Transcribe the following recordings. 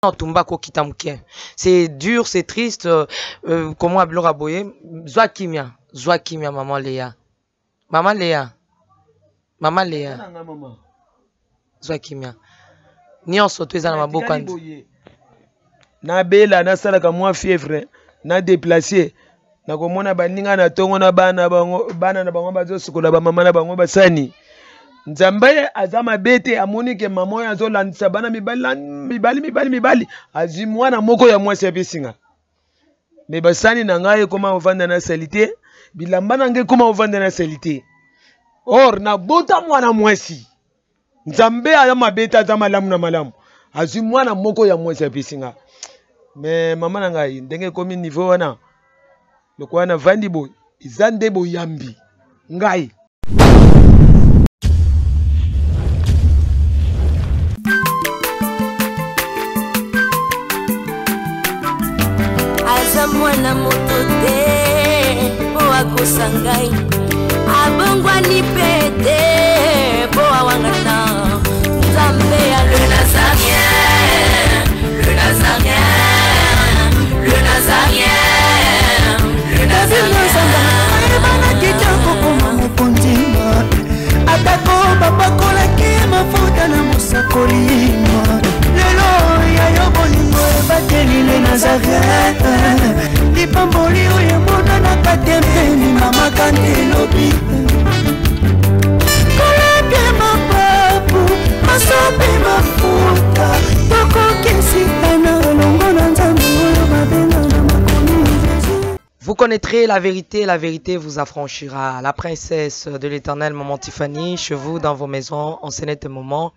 Tumba kokita moke. C'est dur, c'est triste. Comment biloko ya boye? Zwa kimia, zwa kimia, maman Léa, maman Léa, maman Léa. Nanga mama. Zwa kimia, nyonso to eza na maboko ya Natikali boye, nabela, nasalaka mwa fièvre, na déplace, nakomona baninga na ntongo na bana bango, bana na bango bazosukola bamama na bango basani. Nzambe aza mabe te, amoni ke mama oyo azolandisa bana mibali mibali mibali mibali, azwi mwana moko ya mwasi, apesinga. Me basani na ngai ekoma kovanda na saleté, bilamba na ngai ekoma kovanda na saleté, or nabota mwana mwasi. Nzambe aza mabe te, aza malamu na malamu, azwi mwana moko ya mwasi, apesi nga. Me mama na ngai, ndenge ekomi niveau wana, lokola navandi boye, eza nde boyambi ngai. Aza mwana moto te mpo akosa ngai, abongwani mpe te mpo awangana Nzambe ya le Nazarien, le Nazarien, le Nazarien, le Nazarien. Ayebanaki te kokoma mokonzi, atako bapakolaki mafuta na mosakoli. Lelo ya yo bolingo ebateli le Nazaret, lipamboli oyo emonanaka te mpeni mama kante elobi kolapie mapapu masopi mafuta, tokokisitana elongo na Nzambe oyo babenga na makomi Jésus. Vous connaîtrez la vérité vous affranchira. La princesse de l'Éternel, maman Tiffany, chez vous, dans vos maisons, en ce net moment.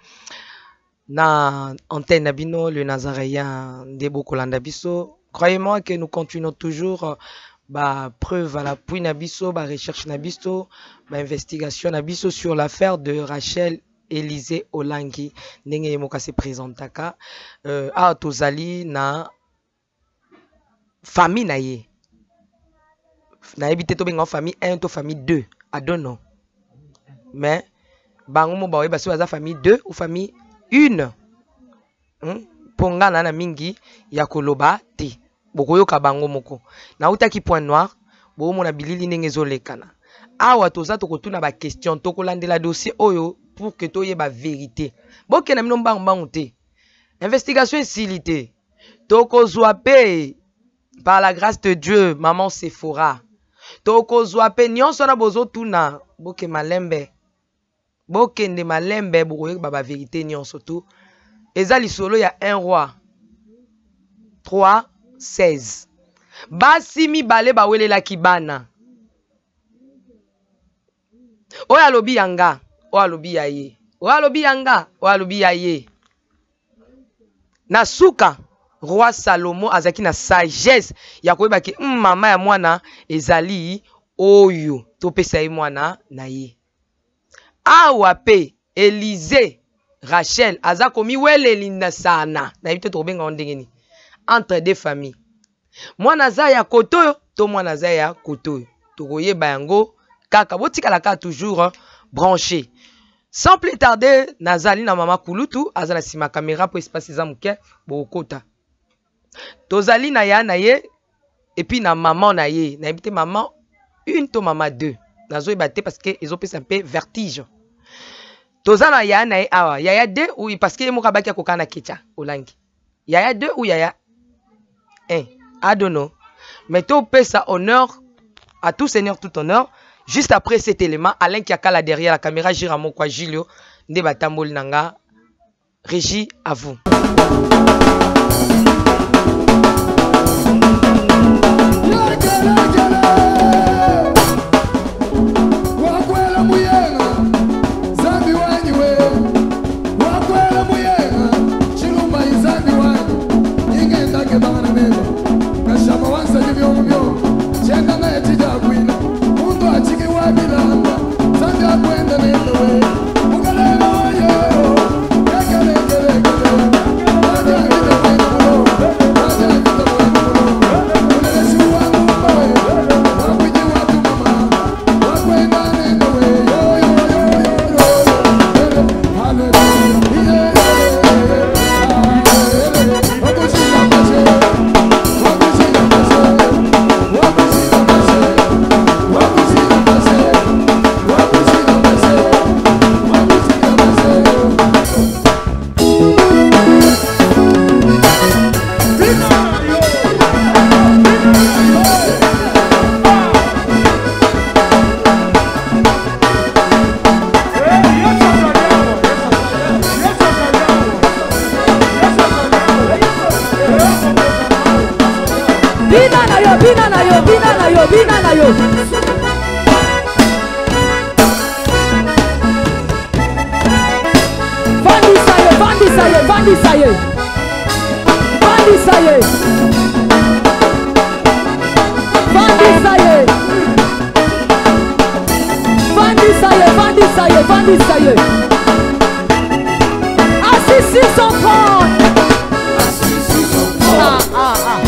Na antenne na bino, le Nazaréen nde bokolanda biso. Croyez-moi que nous continuons toujours ba preuve à l'appui na biso, ba recherche na biso, ba investigation na biso sur l'affaire de Rachel Élisée Olangi. Ndenge ye moko se présentaka. Awa tozali na famille na ye. Nayebi te tobenga famille 1 to famille 2, I don't know, mais bango mo baoyeba soki baza famille 2 ou famille 1, Mpo nga na mingi ya koloba te, bokoyoka bango moko. Nautaki Point Noir, boomona bilili ndenge ezolekana awa. Toza tokotuna baquestion, tokolandela dossier oyo pour que toyeba vérité. Bokenda bino mbangu mbangu te, investigation esili te. Tokozwa mpe, par la grâce de Dieu, maman Sephora, tokozwa mpe nyonso wana bozotuna. Boke malembe, bokende malembe, bokoyeba bavérité nyonso. Tu eza lisolo ya 1 Roi 3 16, basi mibale bawelelaki bana, oyo alobi ya nga, oyo alobi ya ye, oyo alobi ya nga, oyo alobi ya ye. Na suka, roi Salomo azalaki na sagesse ya koyeba ke mama ya mwana ezali oyo, topesa ye mwana na ye. Awa mpe Élysée Rachel aza komiweleli na sana, nayebi te tokobenga ngo ndenge nini, entre deux familles, mwana aza ya kote oyo to mwana aza ya kote oyo, tokoyeba yango kaka. Botikala kaka toujours branché. Sans plus tarder, nazali na mama kulutu, aza na nsima caméra mpo espace eza moke. Bokokota, tozali na ya na ye et puis na mama na ye. Nayebi te mama une to mama deux, nazoyeba te parce que ezopesa mpe vertige. Toza na yaya na ye awa, yaya deux ou, parce que ye moko abaki akoka na Ketia Olangi, yaya deux ou yaya un, I don't know. Mais topesa honneur à tout seigneur tout honneur. Juste après cet élément, Alain Kiakala derrière la caméra, Jira Mokwa Gilio nde batamboli na nga. Régie, à vous. Wakwela muyenga Zambi wanyi we, wakwela muyenga Chilumba izambi wanyi ingendake bana mema kashama wansali byongo byongo chenda naye chijakwila muntu achiki wabilamba Zambi akwenda nende we mukalele wayo. bina na yo, bina na yo, bina na yo. Vandisa ye, vandisa ye, vandisa ye. Vandisa ye. Vandisa ye. Vandisa ye, vandisa ye, vandisa ye. Assis sur son trône. Ah, ah, ah.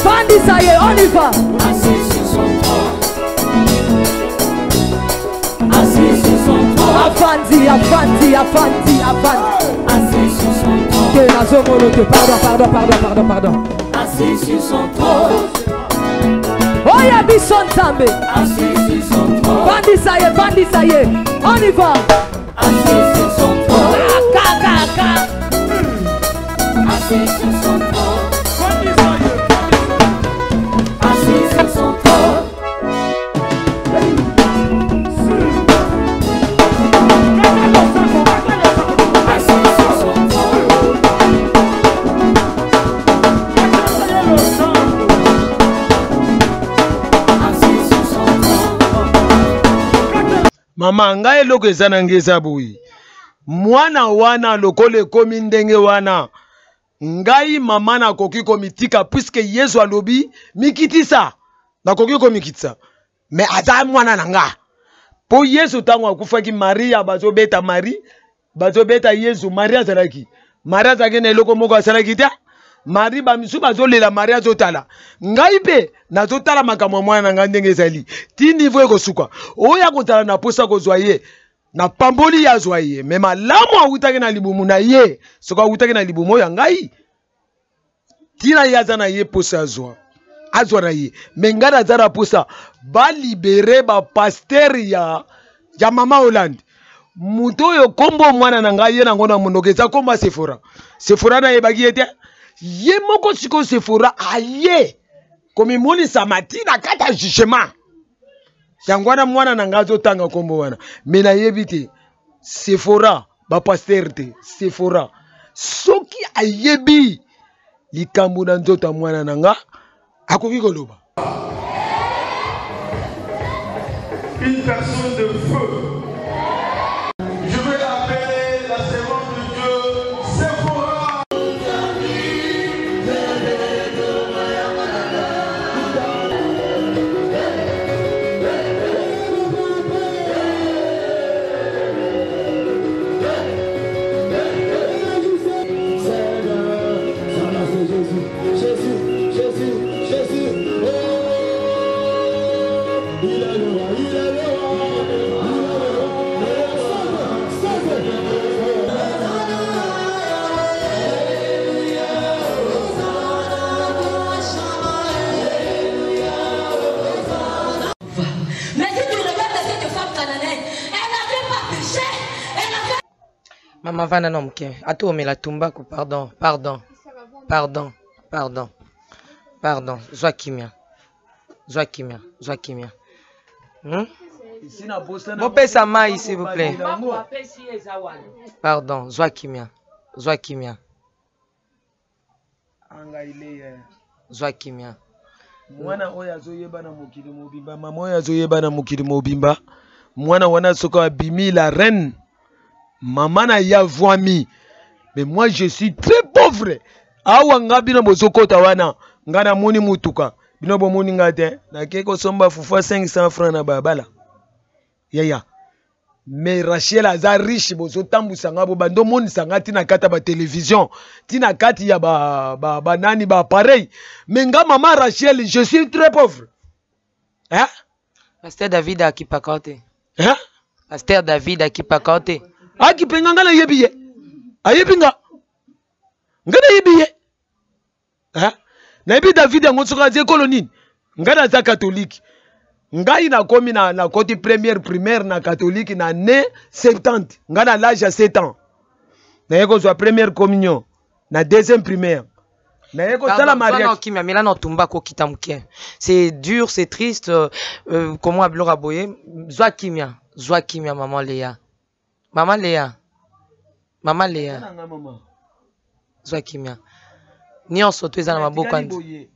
Vandisa ye, on y va. Afandi, afandi, afandi, afandi. Te nazomona te. Pardon, pardon, pardon, pardon, pardon. Assis sur son trône. Oya biso Nzambe. Assis sur son trône. Vandisa ye, vandisa ye. On y va. Assis sur son trône. Ka, ka, ka. Assis sur son trône. Assis sur son trône. Assis sur son trône. Assis sur son trône. Mama, ngai eloko eza na ngai eza boye. Mwana wana lokola ekomi ndenge wana, ngai mama nakoki komitika puisque Yesu alobi mikitisa, nakoki komikitisa. Mais aza mwana na nga. Po Yesu tango akufaki, Maria bazobeta Marie, bazobeta Yesu, Maria azalaki. Maria azalaki na eloko moko asalaki te. Marie ba misu bazolela, Maria azotala. Ngai pe nazotala makambo ya mwana na ngai ndenge ezali. Ti niveau ekosuka. Oyo akozala na posa kozwa ye, na pamboli ye azwa ye. Mais malamu awutaki na libumu na ye. Soki awutaki na libumu oyo ya ngai, tina ye aza na ye posa azwa. Azwa na ye. Mais ngai naza na posa ba libérer ba pasteur ya mama Hollande. Moto oyo kombo mwana na ngai ye nango na monoko eza kombo ya Sephora. Sephora nayebaki ye te. Ye moko sikoyo Sephora aye komimonisa mati na kati ya jugement. Yango wana mwana na ngai azotanga kombo wana. Mais nayebi te Sephora ba pasteur te. Sephora soki ayebi likambo na nzoto ya mwana na nga akoki koloba. Une personne de feu. Je vais appeler la servante de Dieu, Sephora. Mais si tu regardes cette femme cananéenne, elle n'avait pas péché, elle avait... Maman vanda na moke, ato omela tumbaku, pardon, pardon, pardon, pardon, pardon, zwa kimia, zwa kimia, zwa kimia. Bopesa mai s'il vous plaît. Pardon, zwa kimia, zwa kimia. Zwa kimia. Mwana oyo azoyeba na mokili mobimba, mama oyo azoyeba na mokili mobimba, mwana wana soko abimi la reine, mama na ye avwami. Mais moi je suis très pauvre. Awa nga bino bozokota wana, nga namoni mutuka, bino bomoni nga te, nake kosomba fufu ya 500 francs na balabala. Yaya. Mais Rachel aza riche, bozotambusa nga bo bando monisa nga tina kati ya ba télévision, tina kati ya ba, ba, ba nani ba appareil. Mais nga mama Rachel, je suis très pauvre. Hein? Pasteur David akipaka te. Hein? Pasteur David akipaka te. Akipenga nga na yebi ye. Ayebi nga. Nga na yebi ye. Hein? Nayebi David yango soki aza ekolo nini? Nga naza catholique. Ngai nakomi na, na koti première primaire na catholique na année 70. Nga na l'âge ya 7 ans. Naye kozwa première communion na deuxième primaire. Naye kosala Pardon, mariage. Zwana okimia, mela na otumba kokita moke. C'est dur, c'est triste. Comment biloko ya boye? Zwa kimia, zwa kimia maman Léa. Maman Léa. Maman Léa. Nanga, maman. Zwa kimia. Nyonso to eza na maboko ya Natikali boye.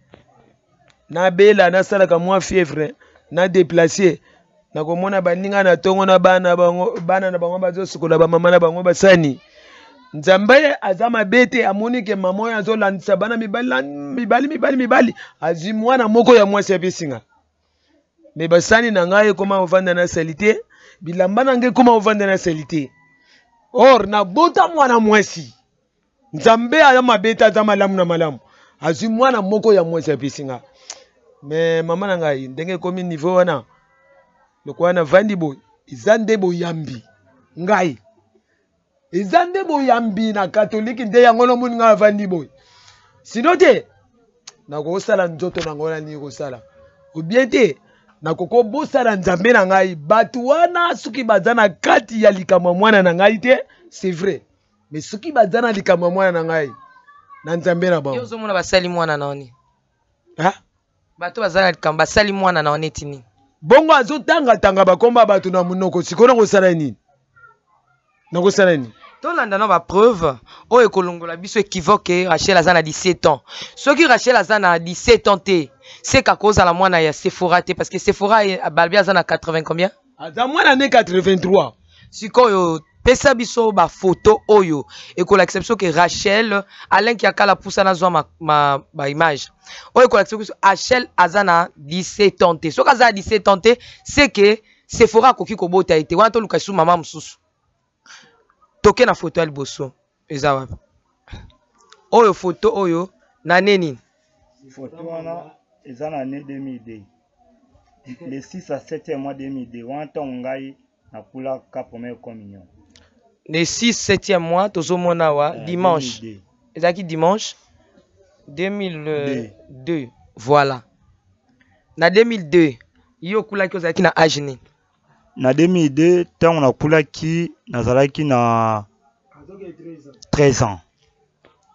Nabela, nasalaka mwa fièvre, na déplacer, nakomona baninga na tongo na bana bango, bana na bango bazosukola bamama na bango basani. Nzambe aza mabe te, amoni ke mama oyo azolandisa bana mibali mibali mibali mibali, azwi mwana moko ya mwasi apesi nga. Me basani na ngai ekoma kovanda na salite, bilamba na ngai ekoma kovanda na salite. Or nabota mwana mwasi. Nzambe aza mabe te, aza malamu na malamu. Azwi mwana moko ya mwasi apesi nga. Me mama na ngai ndenge ekomi niveau wana, lokola navandi boye, eza nde boyambi ngai, eza nde boyambi na katolike nde yango nomoni ngai avandi boye. Sino te nakosala nzoto na ngai nani kosala obien te, nakokobosana Nzambe na ngai. Bato wana soki baza na kati ya likambo ya mwana na ngai te, c'est vrai, mais soki baza na likambo ya mwana na ngai na Nzambe na bango. Yo ozomona basali mwana na oni? Ha? Bato baza na likambo basali mwana na neti nini? Bongo azotangatanga bakomba bato na monoko, sikoyo nakosala nini? Nakosala nini? Tolanda na bapreuve oyo ekolongola biso équivoque. Rachel aza na 17 ans. Soki Rachel aza na 17 ans te, seka kozala mwana ya Sephora te, parce que Sephora Balbi aza na 80 combien? Aza mwana ne 83. Sikoyo pesa biso bafoto oyo ekolakisa biso ke Rachel, Alain Kiakala pusa nazwa ma, ma, ba image oyo ekolakisa biso Rachel aza na 17 ans te. Soki aza na 17 ans te, c'est que Sephora akoki kobota ye te. Wana toluka lisusu mama mosusu. Toke na foto ya liboso eza wapi? Oyo foto oyo na nini? Foto wana eza na année 2002, le 6 à 7e mois 2002, wana ntango ngai nakulaka première communion. Le 6 7e mois tozomona awa, dimanche. 2002. Ezalaki dimanche 2002. Voilà, na 2002 yo okulaki, ozalaki na age nini? Na 2002 ntango nakulaki, nazalaki na 13 ans.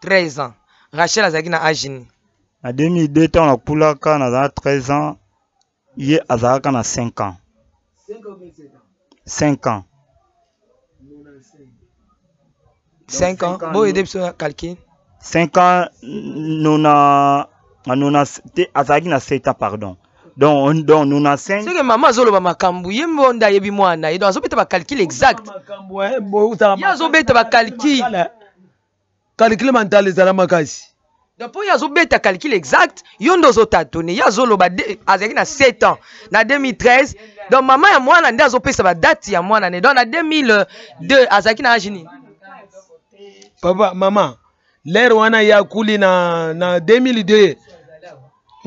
13 ans. Rachel azalaki na age nini? Na 2002 ntango nakulaka, nazalaki 13 ans, ye azalaka na 5 ans. 5 ans. 5 ans. Boyede biso na calcul. 5 ans, nona nona te, azalaki na 7 ans, pardon. Donc nona 5. Soki mama azoloba makambo, ye mbo nde ayebi mwana ye, donc azobeta bacalcul exact. Ye azobeta bacalcul. Calcul mental ezala makasi. Donc mpo ye azobeta calcul exact, yo nde ozotatone. Ye azoloba azalaki na 7 ans na 2013, donc mama ya mwana nde azopesa badate ya mwana ne. Donc na 2002 azalaki na age nini? Papa, mama, lere wana ye akuli na 2002,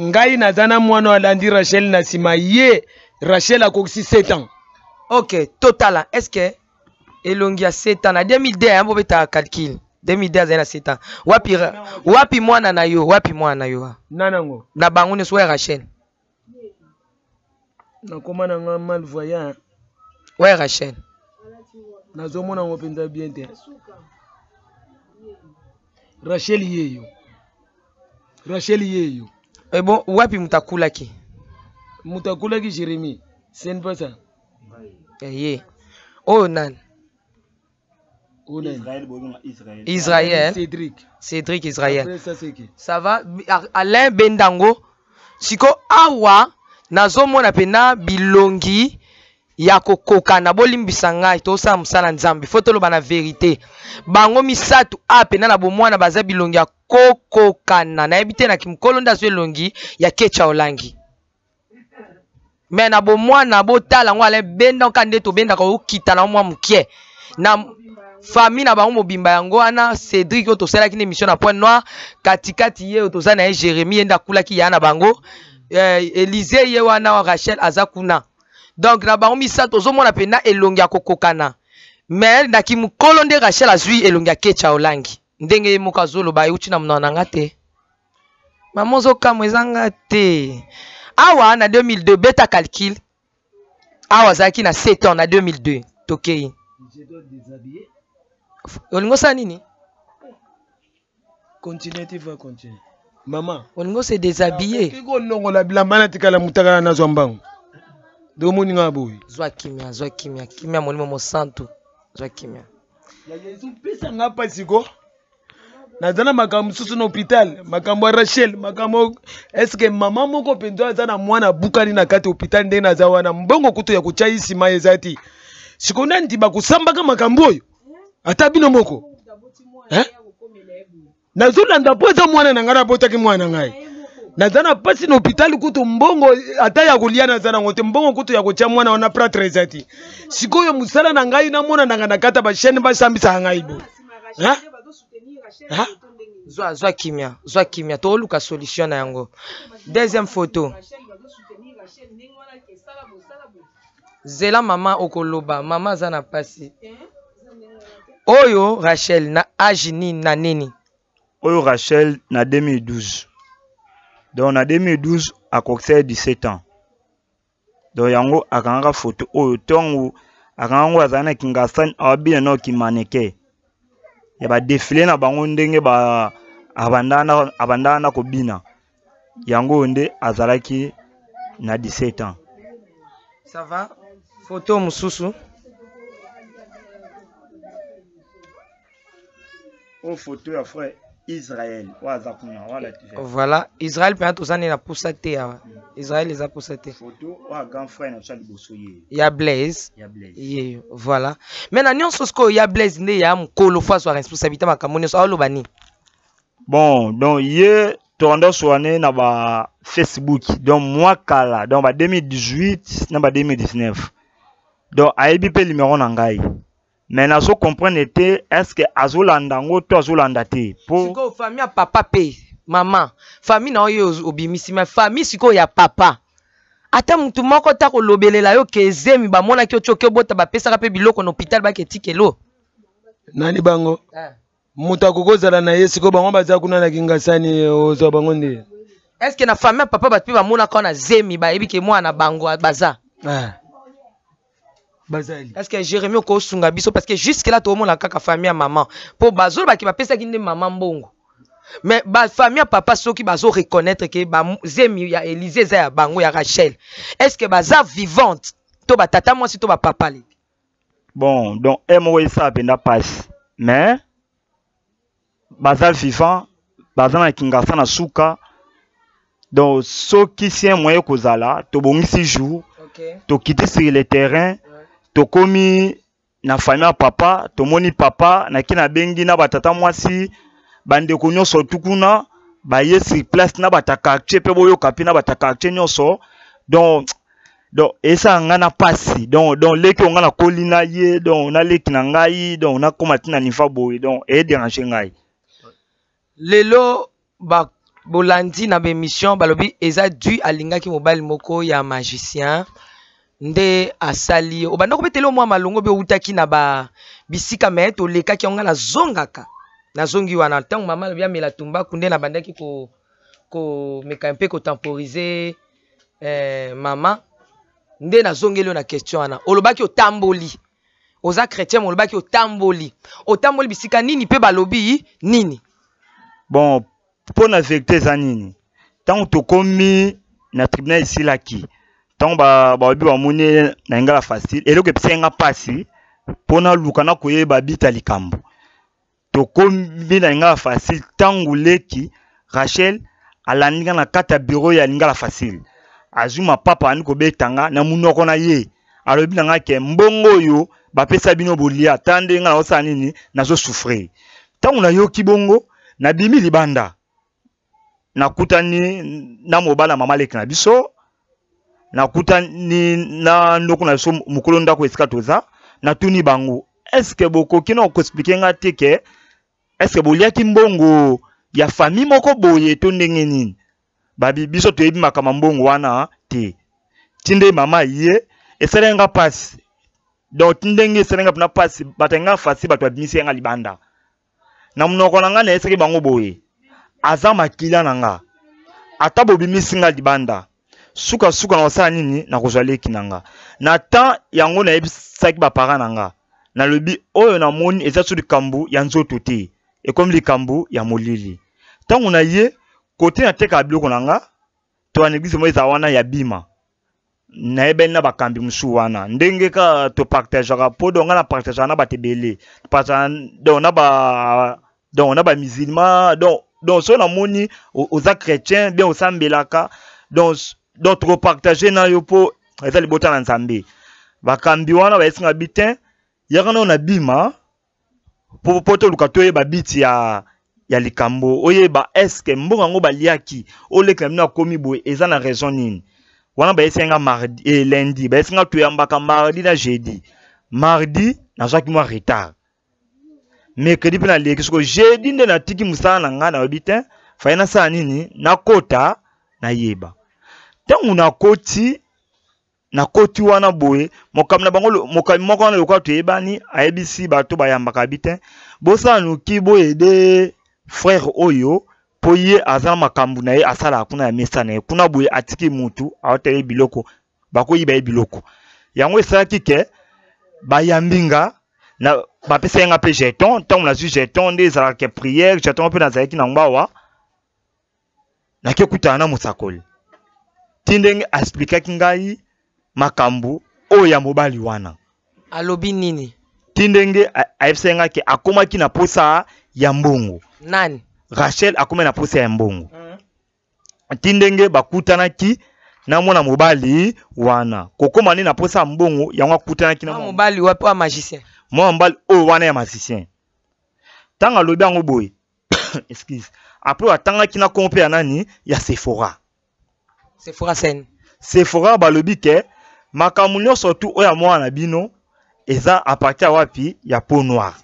ngai naza na mwana alandi Rachel na nsima ye. Rachel akokisi 7 ans. Ok, totala est ce que elongi ya 7 ans na 2002 ayambo obetaka calcul. 2002 azali na 7 ans. Wapi, wapi mwana na yo? Wapi mwana na yo? Nanango. Na bango nyonso, oya Rachel. Nakoma na nga malvoyant. Oya Rachel. Nazomona yango mpenza bien te. Rachel yeyo, Rachel yeyo. E bon, wapi moto akulaki? Moto akulaki Jérémie, ce n'est pas ça? Ye oyo nani? Israël. Cédric. Cédric, Israël. Après ça, c'est qui? Ça va, Alain Bendango. Siko awa nazomona pena bilongi ya kokokana. Bolimbisa ngai, tosala mosala Nzambe, fo toloba na vérité. Bango misato a pena na bomwana baza bilongi ya kokokana. Nayebi te na kimokolo nde azwa elongi ya Kecha Olangi, me na bomwana botala yango, Alain benda oka nde tobendaka okita na mwa mokie na famille na bango mobimba. Yango wana Cédric oyo tosalaki na émission na Point Noir, katikati ye oyo toza na ye Jérémie, ye nde akulaki ya na bango. Élysée ye wana, Rachel aza kuna. Donc na bango misato ozomona mpenza elongi ya kokokana, me na kimokolo nde Rachel azwi elongi ya Kecha Olangi, ndenge ye moko azoloba, euti na monoko na nga te. Mama ozokamwa, ezanga te. Awa na 2002, beta calcul, awa azalaki na 7 ans na 2002. Tokei, olingi osala nini? Continue, tu vas continuer, mama. Olingi ose déshabiller? Kolongola bilamba, natikala motakala, nazwa mbango nde omoni nga boye. Zwa kimia, zwa kimia, kimia, molimo mosantu, zwa kimia. Ezopesa nga mpasi ko. Naza na makambo mosusu na hôpital, makambo ya Rachel, makambo eske mama moko mpenza aza na mwana abukani na kati ya hôpital ndenge naza wana, mbongo kutu ya kotya ye nsima eza te. Sikoyo nandima kosambaka makambo oyo ata bino moko eh? Nazolanda mpo eza mwana na ngai, nabotaki mwana na ngai, naza na mpasi na hôpital, kutu mbongo ata ya kolia naza nango te, mbongo kutu ya kotya mwana wana pratre eza te. Sikoyo mosala na ngai namonanaka na kati ya bachaine basambisaka ngai boye. Hein? Hein? Zwa, zwa kimia, zwa kimia, toluka solution na yango. Deuxième photo. Zela mama okoloba, mama aza na pasi. Oyo Rachel na age nini na nini? Oyo Rachel na 2012. Donc na 2012 akokisaki 17 ans. Donc yango akangaka photo oyo ntango akangaka yango azali na Kingasani awabina na kimaneke ya ba défilé na bango ndenge ba abandana na kobina. Yango oyo nde azalaki na 17 ans. Ça va? Photo mosusu. Oyo photo ya frère Israël oyo aza kuna, wala te. Voilà, Israël mpenza toza nde na posa te awa. Israël eza posa te. Photo oyo ya grand frère na biso ya liboso ye. Ya Blaise. Ya Blaise. Ye, voilà. Mais na nyonso sikoyo ya Blaise nde ya mokolo fo azwa responsabilité makambo nyonso aoloba nini? Bon, donc ye toanda soane na ba Facebook, donc moi kala, donc ba 2018 na ba 2019. Donc ayebi pe numéro na ngai. Mais nazo comprendre te, est-ce que azolanda yango to azolanda te? Po sikoyo famille ya papa pe mama, famille na oyo obimisi, mais famille sikoyo ya papa ata mutu moko ta kolobelela yo ke zemi bamonaki yo tioki obota, bapesaka pe biloko na hôpital baketikelo. Nani bango? Moto akoki kozala na ye sikoyo, bango baza kuna na Kingasani, ozwa bango nde. Est-ce que na famille ya papa bato pe bamonaka na zemi, bayebi ke mwana bango baza? Bazali. Est-ce que Jérémie okosunga biso parce que jusque là toomona kaka famille ya maman po bazolobaki bapesaki nde maman mbongo. Mais ba famille ya papa soki bazo reconnaître que ba zemi ya Élisée eza ya bango ya Rachel. Est-ce que baza vivante to ba tata mwasi to ba papa leki? Bon, donc e moko esala mpenza pasi, mais baza vivant, baza na Kingasani na suka. Donc soki si un moyen kozala, tobongisi jour, tokiti sur le terrain, tokomi na famille ya papa, tomoni papa, naki nabengi na batata mwasi, bandeko nyonso tu kuna, baye sur place na bata quartier pe boyoka pe na bata quartier nyonso. Donc, donc esala nga na pasi. Donc, donc leki oyo nga nakoli na ye, donc na leki na ngai, donc nakóma ti na niveau boye, donc e déranger ngai. Lelo ba bolandi na ba émission balobi eza dû alingaki mobali moko ya magicien nde asali ye. Obanda kobetela mwa malongo be outaki na ba bisika, mais tolekaki yango nga nazongaka. Nazongi wana ntango mama alobi amela tumbaku nde nabandaki komeka mpe kotemporiser mama nde nazongeli yo na question wana. Olobaki otamboli, oza chrétien, mais olobaki otamboli, otamboli bisika nini mpe balobi nini? Bon, mpo na vérité eza nini, ntango tokomi na tribunal esilaki, ntango balobi bamoni na lingala facile, eloko epesaki nga mpasi mpo naluka na koyeba bita likambo. Tokomi na lingala facile, ntango leki Rachel alandi nga na kati ya bureau ya lingala facile, azwi mapapa andi kobeta nga na munoko na ye, alobi na nga ke mbongo oyo bapesa bino bolia, ta nde nga nazosala nini, nazosouffrir. Ntango nayoki bongo, nabimi libanda, nakutani na mobali ya mama leki na biso, nakutani na ndoko na biso mokolo ndako esika toza, natuni bango, est-ce que bokoki na koexpliquer nga te ke est-ce que boliaki mbongo ya famille moko boye to ndenge nini? Babi biso toyebi makambo ya mbongo wana te. Tinde mama ye esalaki nga pasi. Donc ndenge esalaki nga mpena pasi, bato ya nga fasi, bato babimisi nga libanda. Na monoko na nga nayesaki bango boye, aza makila na nga, ata bobimisi nga libanda, sukasuka na kosala nini, na kozwa leki na nga. Na temps yango nayebisaki ba parents na nga, nalobi oyo namoni eza so likambo ya nzoto te, ekomi likambo ya molili. Ntango na ye kote natekaka biloko na nga, to na église moko eza wana ya bima, nayebani na bakambi mosusu wana ndenge kaka topartageaka, po donc nga na partageaka na bato ebele, topartageaka donc na ba Donc na bamusulman, donc soki namoni oza chrétien bien, osambelaka, donc tokopartage na yo mpo eza libota na Nzambe. Bakambi wana bayesinga bi te, yaka nao na bima po toluka toyeba biti ya likambo, oyeba eske mbongo yango baliaki olekela bino akomi boye, eza na raison nini. Wana bayesi nga mardi eh, lundi bayesi nga toyambaka mardi na jeudi. Mardi nazwaki mwa retard, mercredi mpe naleki, soko jeudi nde natiki mosala na ngai. Nayebi te faye nasala nini, nakota nayeba. Ntango nakoti wana boye, mokambi na bango, mokambi moko wana lokola toyebani, ayebisi bato bayambaka bi te, bosala noki boyede frère oyo, mpo ye aza na makambo na ye asalaka kuna ya mesa na ye kuna boye, atiki mutu aotala ye biloko, bakoyiba ye biloko. Yango esalaki ke bayambi nga na bapesa nga mpe jeton. Ntango nazwi jeton, nde ezalaka ke prière jeton mpe nazalaki na ngbawa, nake kutana na mosakoli ti ndenge aexplikaki ngai makambo oyo ya mobali wana. Alobi nini? Ti ndenge ayebisaki ngai ke akomaki na posa ya mbongo. Nani? Rachel akomaki na posa ya mbongo. Ti ndenge bakutanaki na mwana mobali wana, kokóma nde na posa ya mbongo yango, akutanaki na mwana mobali wapi? Wa magicien? Mwana mobali oyo wana ya magicien. Ntango alobi yango boye, excuse, après atangaki na kombo mpe ya nani, ya Sephora. Sephora Sen. Sephora balobi ke makambo nyonso tu oyo ya mwana na bino eza à partir ya wapi? Ya peau noire.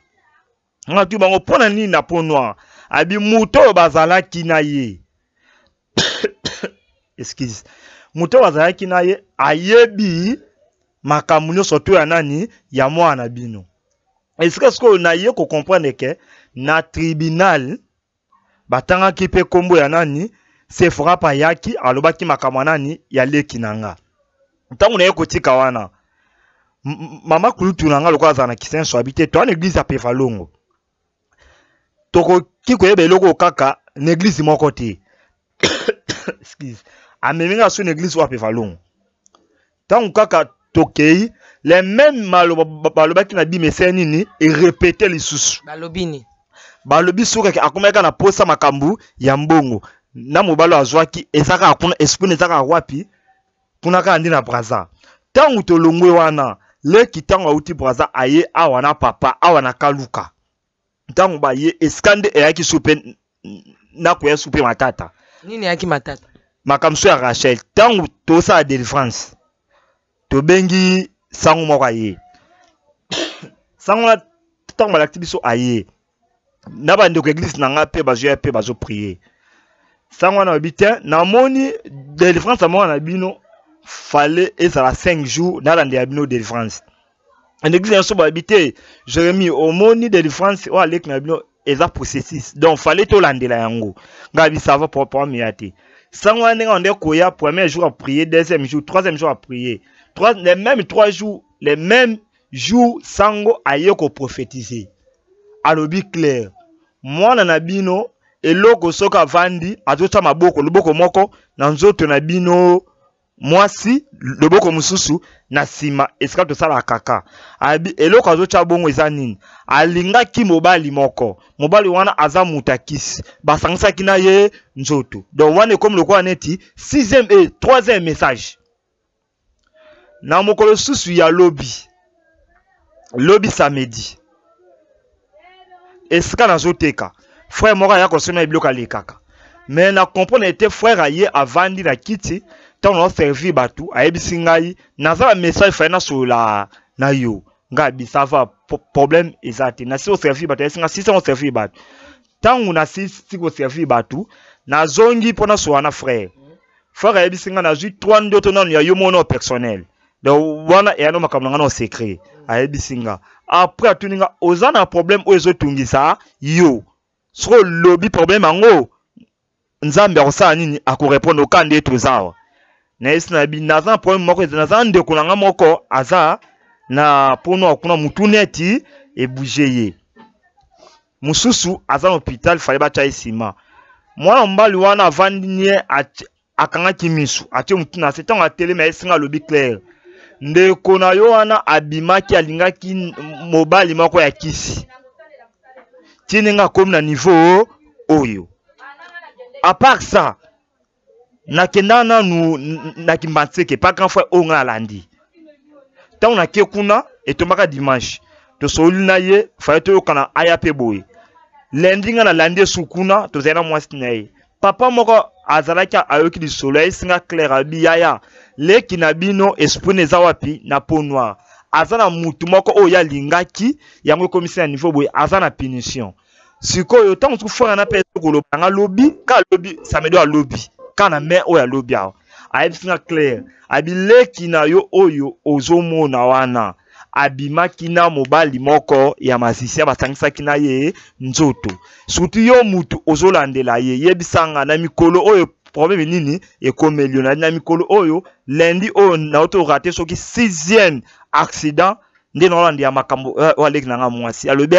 Nga tu bango mpo na nini na peau noire? Abi moto oyo bazalaki na ye, excuse, moto oyo bazalaki na ye ayebi makambo nyonso to ya nani, ya mwana na bino. Esika sikoyo na ye kocomprendre ke na tribunal batangaki mpe nkombo ya nani, Sephora mpe ayaki alobaki makambo ya nani, ya leki na nga. Ntango na ye kotika wana, mama kulutu na nga lokola azala na Kisenso, abi te toa na église ya Pevalongo, tokoki koyeba eloko kaka na église moko te. Excuse, amemi nga so na église oyo ya Pevalongo. Ntango kaka tokei, les mêmes maloba balobaki na bima esali nini, erepete lisusu. Balobi nini? Balobi soki akomaki kaka na posa makambo ya mbongo na mobali oyo azwaki, eza kaka kuna, esprit eza kaka wapi? Kuna kaka nde na Braza. Ntango tolongwe wana, leki ntango auti Braza aye awa na papa awa na Kaluka, ntango baye esika nde eyaki su mpe nakoya su mpe matata. Nini eyaki matata? Makambo so ya Rachel. Ntango tosala délivrance, tobengi sango moko aye. Sango wana ntango balakisi biso, aye na bandeko église na nga mpe bazoya mpe bazoprie. Sango wana balobi te, namoni délivrance ya mwana na bino fale ezala 5 jours, nalandela bino délivrance na église nyonso. Balobi te, Jérémie, omoni délivrance oyo aleki na bino eza processus, donc fallait tolandela yango. Ngai bi ça va, problème ya te. Sango wana ndenge ande koya, premier jour à prier, deuxième jour, troisième jour à prier, trois, les mêmes 3 jours, les mêmes jours, sango aye koprophétiser, alobi clair, mwana na bino eloko soki avandi azotya maboko, loboko moko na nzoto na bino mwasi, loboko mosusu na nsima esika tosalaka kaka. Abi eloko azotya bongo eza nini? Alingaki mobali moko, mobali wana aza moto akisi, basangisaki na ye nzoto. Donc wana ekomi lokola neti sixième et troisième message. Na mokolo susu ya lobi, lobi samedi, esika nazoteka, frère moko aya kosomba biloko, alekaka mais na comprendre ete frère aye avandi na kiti. Ntango naoservir bato, ayebisi ngai naza na message faye nasolola na yo. Ngai abi ça va, problème eza te. Nasi koservir bato, ayebisi nga sisa koservir bato. Ntango nasisi koservir bato, nazongi mpo nasolola na frère. Frère ayebisi ngai nazwi trois ndoto nanu ya yo mono personnel, donc wana eyano makambo na ngai na secret. Ayebisi nga après, atuni nga, oza na problème oyo ezotungisa yo, soki olobi problème yango, Nzambe akosala nini? Akorépondre. Oka nde toza awa, nayebisi na bi naza na problème moko, naza na ndeko na nga moko aza na pono kuna, mutu neti ebouge ye, mosusu aza na hôpital, fale batya ye nsima. Mwana mobali wana avandi nie, akangaki misu, atie motu na se. Ntango atelemi, ayesinga, alobi clair, ndeko na yo wana abimaki, alingaki mobali moko ya kisi. Ti ndenge akomi na niveau oyo. À part ça, nakenda nanu na Kimbanseke pa grand frère oyo ngai nalandi. Ntango nake kuna etombaka dimanche, tosololi na ye, faye toyokana aya mpe boye. Lundi ngai nalandi ye su kuna, tozali na mwasi na ye. Papa moko azalaki ayoki lisolo, ayebisi nga clair, alobi yaya, leki na bino esprit na eza wapi? Na peau noire. Aza na mutu moko oyo ye alingaki, yango ekomisi na niveau boye, aza na punition. Sikoyo ntango mosusu frère na mpe koloba nga lobi, ka lobi samedi oyo alobi, ka na mai oyo alobi awa, ayebisi nga clair, abi leki na yo oyo ozomona wana abimaki na mobali moko ya magicien, basangisaki na ye nzoto. Surtout yo mutu ozolandela ye, yebisa nga na mikolo oyo problème nini ekomeli yo. Na mikolo oyo lundi oyo nauti orate soki 6e accident nde naolandela makambo oyo aleki na nga mwasi alobi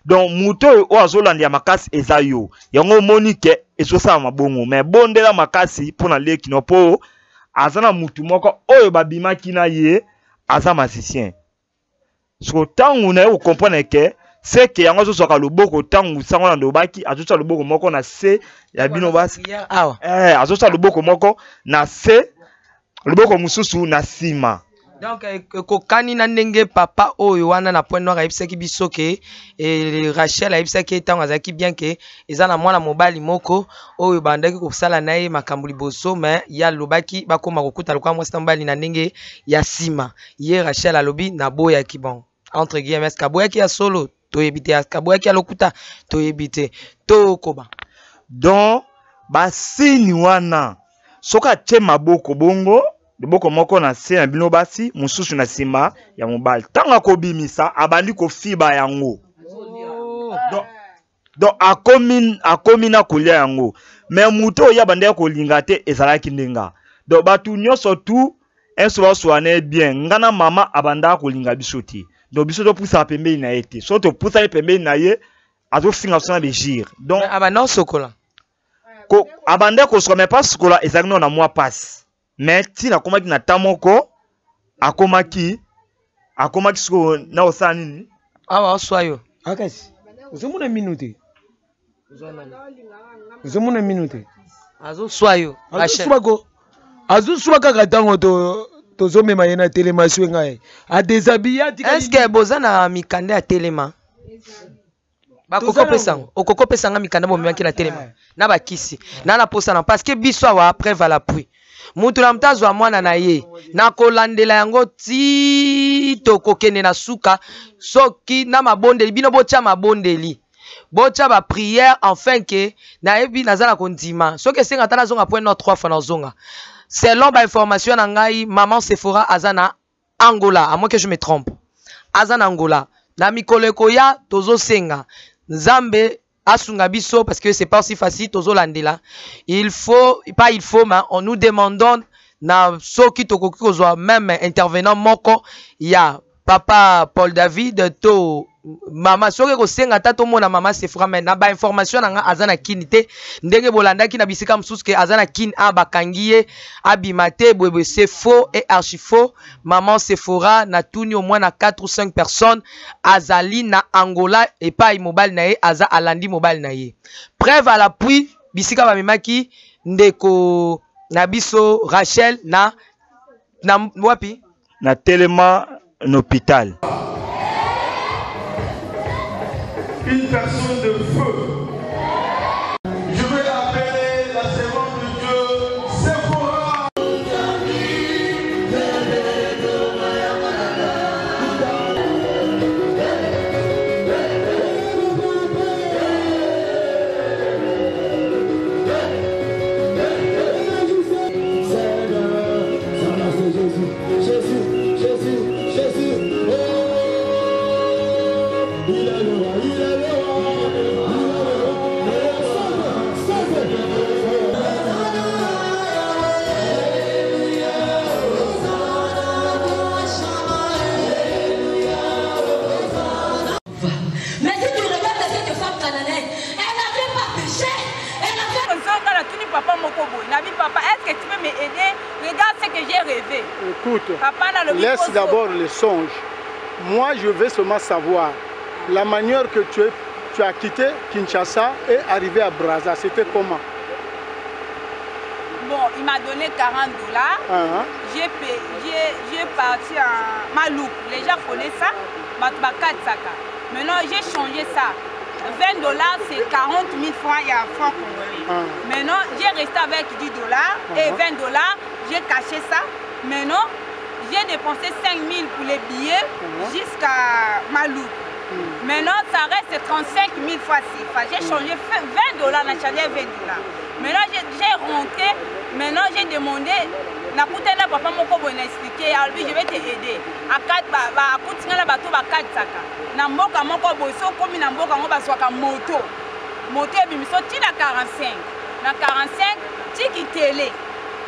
donc moto oyo oyo azolandela makasi eza yo, yango omoni ke ezosala mabongo, mais bondela makasi mpo na leki no, mpo aza na mutu moko oyo babimaki na ye aza magicien. Soko ntango na ye kocomprendre ke seke yango azozwaka loboko, ntango sango na lobaki azosala loboko moko na se ya bino basi awa, azosala loboko moko na se, loboko mosusu na nsima. Donc ekokani na ndenge papa oyo wana na Point Noir ayebisaki biso ke, Rachel ayebisaki ye ntango azalaki bien ke eza na mwana mobali moko oyo bandaki kosala na ye makambo liboso, mais ye alobaki bakoma kokuta lokola mwasi na mobali na ndenge ya nsima. Ye Rachel alobi naboyaki, bon entre guillemets, est-ce que aboyaki ya solo toyebi te, est-ce que aboyaki ya lokuta toyebi te, tokoba. Donc basini wana soki atie maboko bongo, loboko moko na se na bino basi, mosusu na nsima ya mobali, ntango akobimisa abandi kofiba yango. Donc akomi na kolia yango, mais moto oyo abandaki kolinga te ezalaki ndenga. Donc bato nyonso tu enso baswana bien, nga na mama abandaka kolinga biso te, donc biso topusaka pembeni na ye te, so topusaki pembeni na ye azofinga biso na begire. Donc Mais abanda kosokola. Abanda kosokola, mais pas sokola ezalaki nano na mwa pasi, mais ntina akomaki na temps moko, akomaki sikoyo na kosala nini? Awa oswa yo. Akasi, ozomona minu te? Ozomona minu te? Azoswa yo. Azoswa ko. Azoswa kaka ntango tozomema ye na telema swe ngai. A déshabillé, atikali Est-ce que boza na mikanda ya telema? Bakoko Tozala pesa ngo. ngo. Okoko pesa nga mikanda bomemaki na telema. Na bakisi. Na na posa na parce que biso awa preuve à l'appui. Mutu na mutu azwa mwana na ye. Na kolandela yango ti tokokende na suka. Soki na mabondeli, bino botia mabondeli. Botia ba prière enfin que nayebi naza na kondima. Soki esenga ata nazonga point noir 3 fois nazonga. Selon ba information na ngai, maman Sephora aza na Angola, à moins que je me trompe. Aza na Angola. Na mikolo ekoya tozosenga Nzambe asunga biso parce que c'est pas aussi facile tozolandela. Il faut pas, il faut, mais on nous demandons na soki tokoki kozwa même intervenant moko ya papa Paul David to mama, soki kosenga ata tomona mama Sephora, mais na ba information na nga aza na kini te, ndenge bolandaki na bisika mosusu ke aza na kini, a bakangi ye abima te boye boye, c'est faux et archi faux. Maman Sephora na tuni au moins na 4 ou 5 personnes azali na Angola epai mobali na ye aza alandi mobali na ye. Preuve à l'appui bisika bamemaki ndeko na biso Rachel na wapi? Na telema na hôpital. Une personne de feu. Je vais appeler la servante de Dieu, Sephora. Mais si tu regardes cette femme cananéenne, elle n'avait pas péché. Elle avait Ozonga na tuni papa moko boye. Nabi papa, est-ce que tu peux m'aider? Regarde ce que j'ai rêvé. Écoute, Papa, na lobi laisse poso. d'abord le songe. Moi, je veux seulement savoir la manière que tu es Tu as quitté Kinshasa et arrivé à Brazza. C'était comment? Bon, il m'a donné 40 dollars. Uh -huh. J'ai parti en Malouk. Les gens connaissent ça. Saka. Maintenant, j'ai changé ça. 20 dollars, c'est 40 000 francs, il y a un franc congolais. Uh -huh. Maintenant, j'ai resté avec 10 dollars uh -huh. et 20 dollars, j'ai caché ça. Maintenant, j'ai dépensé 5 000 pour les billets jusqu'à Malouk. Maintenant, ça reste 35 000 fois CFA. J'ai changé 20 dollars, j'ai changé 20 dollars. Maintenant, j'ai rentré. Maintenant, j'ai demandé. Nakutana papa moko boye na expliqué, alobi je vais te aider. Akuti nga na bato bakatisaka na mboka moko boye, so okomi na mboka yango bazwaka moto, moto ebimiso ti na 45, na 45 ti kitele.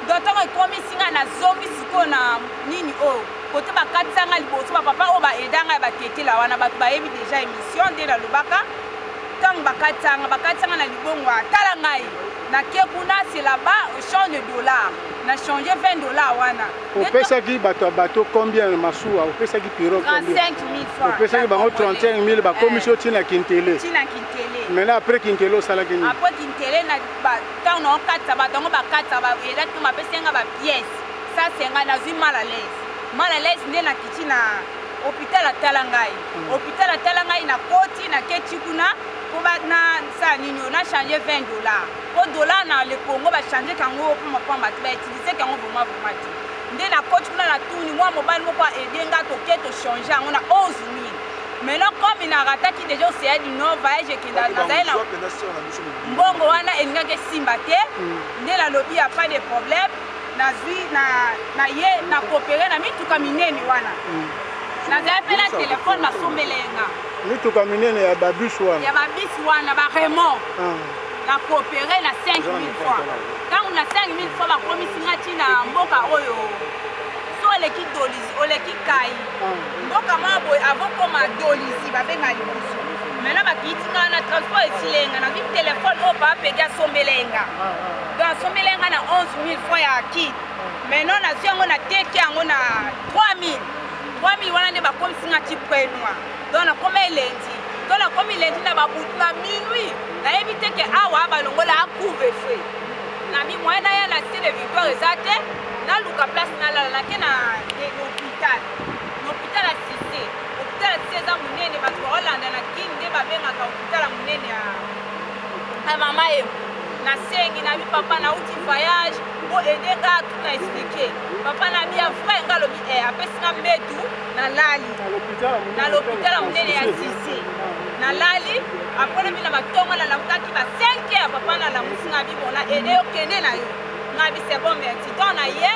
Donc ntango ekomisi nga, nazongi sikoyo na nini oyo kote bakatisa nga liboso, bapapa oyo baeda ngai batetela wana, bato bayebi déjà émission nde nalobaka. Ntango bakatisa nga na libongo, tala ngai nake kuna, c'est là-bas au champ de dollars, na changé 20 dollars wana. Opesaki bato ya bato combien na masuwa? Opesaki pirogue? 35 000 francs. Opesaki bango 35 000, bakomisi yo ntina Kintele. Ntina Kintele. Maintenant, après Kintele, osalaki nini? Après Kintele, na ntango na okatisa bato yango, bakatisa, elaki, bapesi nga bapièce. Ça c'est ngai nazwi mal à l'aise, mal à l'aise nde nakiti na hôpital. Atala ngai hôpital, atala ngai, nakoti, naketi kuna mpo nasala nini oyo, nachange 20 dollars, po dollar na le Congo bachange kango mpo mapamba te, bautilize kango vraiment vraiment te. Nde nakoti kuna, na tuni mwa mobali moko aede nga, toke tochange yango na 11 000. Maintenant, comme narataki déjà Océan du Nord, voyage ekenda, nazali na mbongo wana elingaki esimba te. Nde nalobi ya pas de problème, nazwi na ye na coopéré na mituka minene wana, nazali mpe na telefone basombele nga. Mituka minene ya babus wana? Ya babus wana, baremorque. Na coopéré na 5000 francs. Ntango na 5000 francs bakomisi nga ntina mboka oyo, so oleki Dolisie, oleki Kai, mboka moko boye avant koma Dolisie, babenga liboso. Maintenant bakiti nga na transport, esilenga, nazwi telefone oyo papa peki asombelenga. Donc asombelenga na 11 000 francs ya kit. Maintenant nazwi yango, nateki yango na 3000. 3000 wana nde bakomisi nga ti Pointe-Noire. Donc nakoma elendi, donc nakomi lendi na babutu na minuit. Nayebi te ke awa balongola couvre-feu. Na mi moyen naya na Cité de Victoire eza te, naluka place nalala. Nake na hôpital, na hôpital ya Cité. Hôpital ya Cité eza monene, bato baolanda na Kini nde babengaka hôpital ya monene ya mama Emo. Nasengi na bi: "Papa, nauti voyage, bo aide nga." Tuna expliqué papa na bi ya vrai, nga alobi e apesi nga mbetu, nalali na l'hôpital ya monene ya Sisi. Nalali, apolobi na batongo, nalamukaki ba 5 heures, papa nalamusi nga bi: "Bona aide yo, kende na yo." Nga bi: "C'est bon, merci." Donc na ye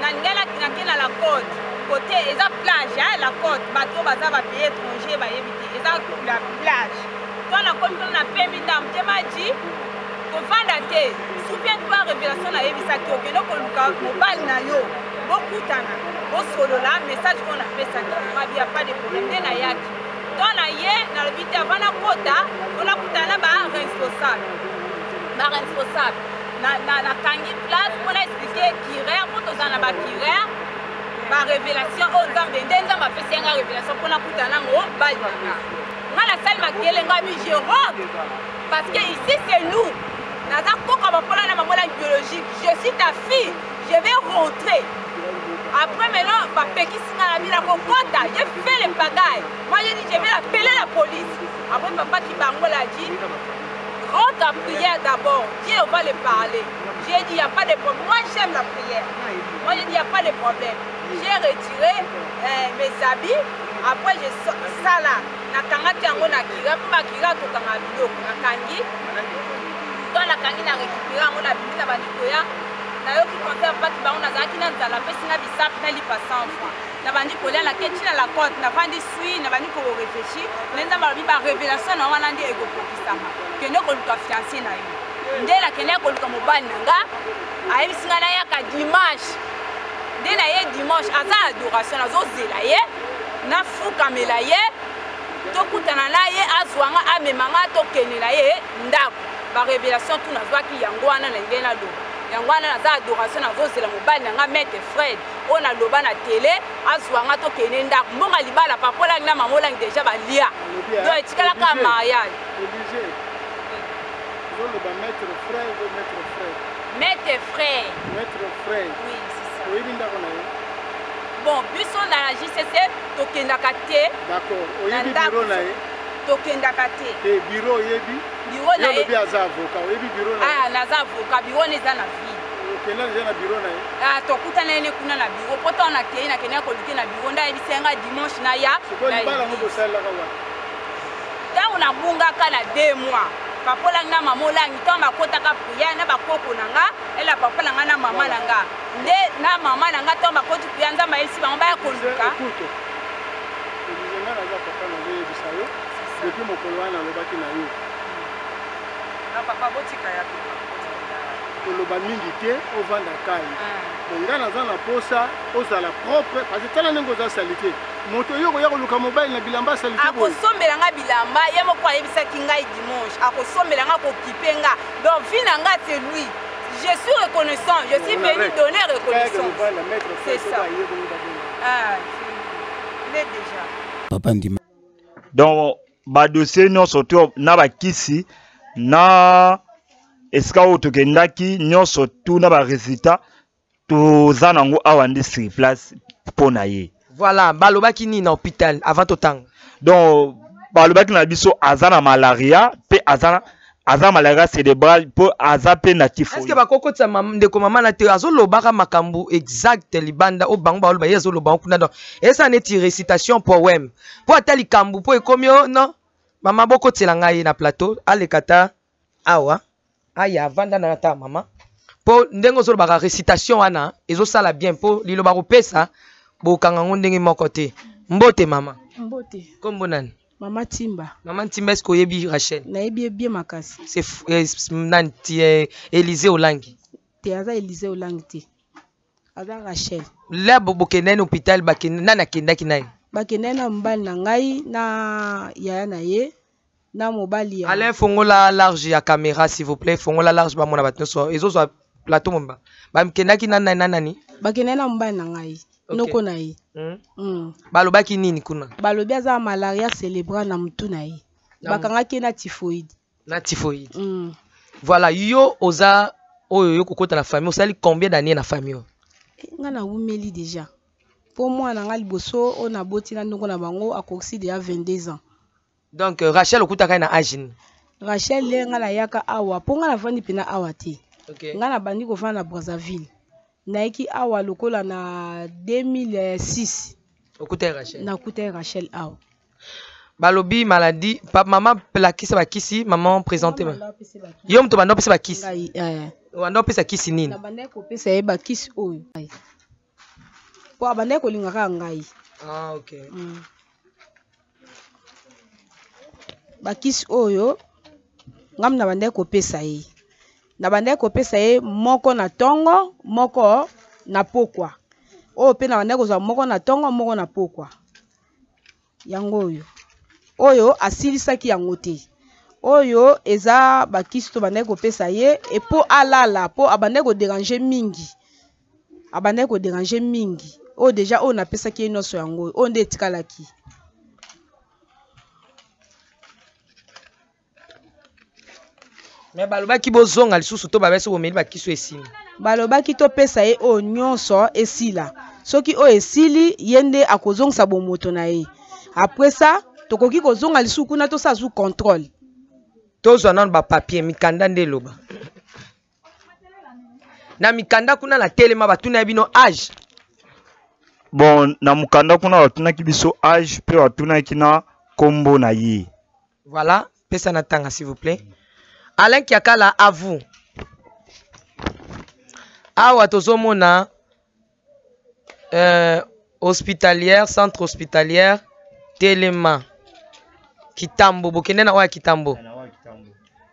nalingai nake na la côte, côté eza plage hein, la côte, bato oyo baza bapays étranger bayebi te, eza la plage. To nakomi kuna, napemi ndambo te, maji kovanda te. Souviens toi révélation nayebisaki, okende koluka mobali na yo, bokutana, bosolola message oyo napesaki. Mabi ya pas de problème. Nde nayaki to na ye, nalobi te avant nakota mpo nakutana na baresponsable, baresponsable nakangi place mpo na expliquer curé, mpo tozala na bacuré barévélation oyo Nzambe, nde Nzambe apesi nga révélation mpo nakutana na mobali na nga. Nga nasali makele, nga mi je rentre parce que ici c'est nous, naza koka bapola na mamola biologique, je suis ta fille, je vais rentrer. Après maintenant bapekisi nga na bina kokota, j'ai fait le pagaille. Moi j'ai dit je vais appeler la police. Après papa Kibangola dit: "Rentre en prière d'abord, Dieu va le parler." J'ai dit: "Il n'y a pas de problème." Moi j'aime la prière, moi j'ai dit: "Il n'y a pas de problème." J'ai retiré mes habits. Après je sala, nakangaki yango na kira, mpo bakira tokanga biloko. Nakangi to nakangi, na récupéré yango, na bimi na bandi koya. Nayoki conseil paki bango, nazalaki na nzala, apesi nga bisapi na lipa 100 francs, nabandi kolia. Nake ntina la côte, navandi sui, nabandi koréfléchir. Nde Nzambe alobi barévélation na wana nde ekokokisama: kende koluka fiancé na yo. Nde nakendaki koluka mobali na nga, ayebisi ngai nayaka dimanche. Nde na ye dimanche aza na adoration, nazozela ye, nafukamela ye, tokutana na ye, azwa nga, amema nga, tokende na ye ndako. Barévélation tu nazwaki yango wana na ndenge naloba yango wana. Naza adoration, nazozela mobali na nga maître Fred oyo naloba na tele, azwa nga, tokende ndako. Mbongo libala, papa Olangi na mama Olangi déjà balia, donc etikalaka mariage. Élysée ozoloba maître frère ou maître frère? Maître frère. Maître frère. Oui, c'est ça. Oyebi ndako na ye? Bon, biso na JCC tokendaka te. D'accord. Oyebi bureau na ye? Tokendaka te. Te bureau oyebi? Bureau na ye. Olobi aza avocat, oyebi bureau na ye? Ah, naza avocat, bureau na eza na ville. Okenda deja na bureau na ye? Ah, tokutana ye ne kuna na bureau. Po ntango nakei nakendaki koluke na bureau nde ayebisi ye ngai dimanche naya. Sikoyo libala yango bosalelaka wapi? Ntango nabungaka na 2 mois, papa olangi na mama olangi ntango bakotaka prière na bakoko na nga ela papa na nga na mama na nga nde na mama na nga ntango bakoti prière Nzambe ayebisi bango baya koluka. Écoute, Elise, nga naza papa, nazoyebisa yo depuis mokolo wana nalobaki na yo. Na papa botika ya papa. Koloba mingi te, ovanda calme. Bon, nga naza na posa ozala propre parce que tala ndenge oza salite. Moto yo okoya koluka mobali na bilamba salite boye. Akosombela nga bilamba, ye moko ayebisaki ngai dimanche akosombela nga, akokipe nga. Donc vie na nga c'est lui. Je suis reconnaissant, je suis venu donner reconnaissance. C'est ça. Ah, il est déjà. Papa ndima. Donc ba dossier nyonso to na bakisi na esika oyo tokendaki nyonso tu na ba résultat toza nango awa nde sur place mpo na ye. Voilà, balobaki nini na hôpital avant totanga? Donc balobaki na biso aza na malaria mpe aza malaria cérébral mpo aza mpe na typhoïde. Est-ce que bakokotisa ndeko mama na te azolobaka makambo exact libanda oyo bango baloba ye azoloba kuna, donc eza neti récitation poème mpo ata likambo mpo ekomi o non mama bokotela ngai na plateau aleka ta awa aya avanda na ata mama mpo ndenge ozolobaka récitation wana ezosala bien mpo liloba kopesa bokanga ngo ndenge moko te. Mbote mama. Mbote. Kombo nani? Mama Timba. Mama Timba, est-ce que oyebi Rachel? Nayebi ye bien makasi. C'est nani ti Élysée Olangi? Te, aza Élysée Olangi te. Aza Rachel. La bokende na hôpital, bakende nani akendaki naye? Bakende na mobali na ngai na yaya na ye na mobali ya Alain, fongola large ya caméra s'il vous plaît, fongola large bamona bato nyonso ezozwa plateau mobimba. Bakendaki na nani na nani? Bakende na mobali na ngai. Okay. Noko na ye. Balobaki nini kuna? Balobi aza malaria célébrale na mutu na ye. Bakangaki ye na typhoïde. Na typhoïde. Voilà, yo oza oyo yo kokota na famille, osali combien d'années na famille oyo? Nga nawumeli déjà. Po mwana nga liboso oyo naboti na ndongo na bango akokisi déjà 22 ans. Donc Rachel okutaka ye na âge nini? Rachel le nga nayaka awa po nga navandi mpena awa te. Okay. Nga nabandi kovanda na Brazzaville. Nayaki awa lokola na 2006. Okutaki Rachel? Nakutaki Rachel awa. Balobi maladie, pa, mama lakisa bakisi, maman présente ma. Yo moto banda opesa bakisi? Ngai, Banda opesa kisi nini? Nabandaki kopesa ye bakisi oyo. Po abandaki kolinga kaka ngai. Ah, okay. Bakisi oyo ngam nabandaki kopesa ye. Nabandaki kopesa ye moko na tongo, moko na pokwa. Oyo pe nabandaki kozwa moko na tongo, moko na pokwa. Yango oyo. Oyo asilisaki yango te. Oyo eza bakisi to bandaki kopesa ye e po alala, po abandaki kodéranger mingi. Abandaki kodéranger mingi. Oyo déjà oyo napesaki ye nyonso yango oyo. Oyo nde etikalaki. Mais balobaki bozonga lisusu to babesi bomeli bakisi esili. Balobaki topesa ye oyo nyonso esila. Soki oyo esili, ye nde akozongisa bomoto na ye. Après ça, tokoki kozonga lisusu kuna tosala sous contrôle. Tozwa nanu ba papier, mikanda nde eloba. Na mikanda kuna na telema batuna bino âge. Bon, na mokanda kuna batunaki biso âge pe batunaki na kombo na ye. Voilà, pesa na tanga s'il vous plaît. Alain Kiakala, à vous. Awa tozomona hospitalière, centre hospitalière Telema Kitambo, bokende na oya Kitambo.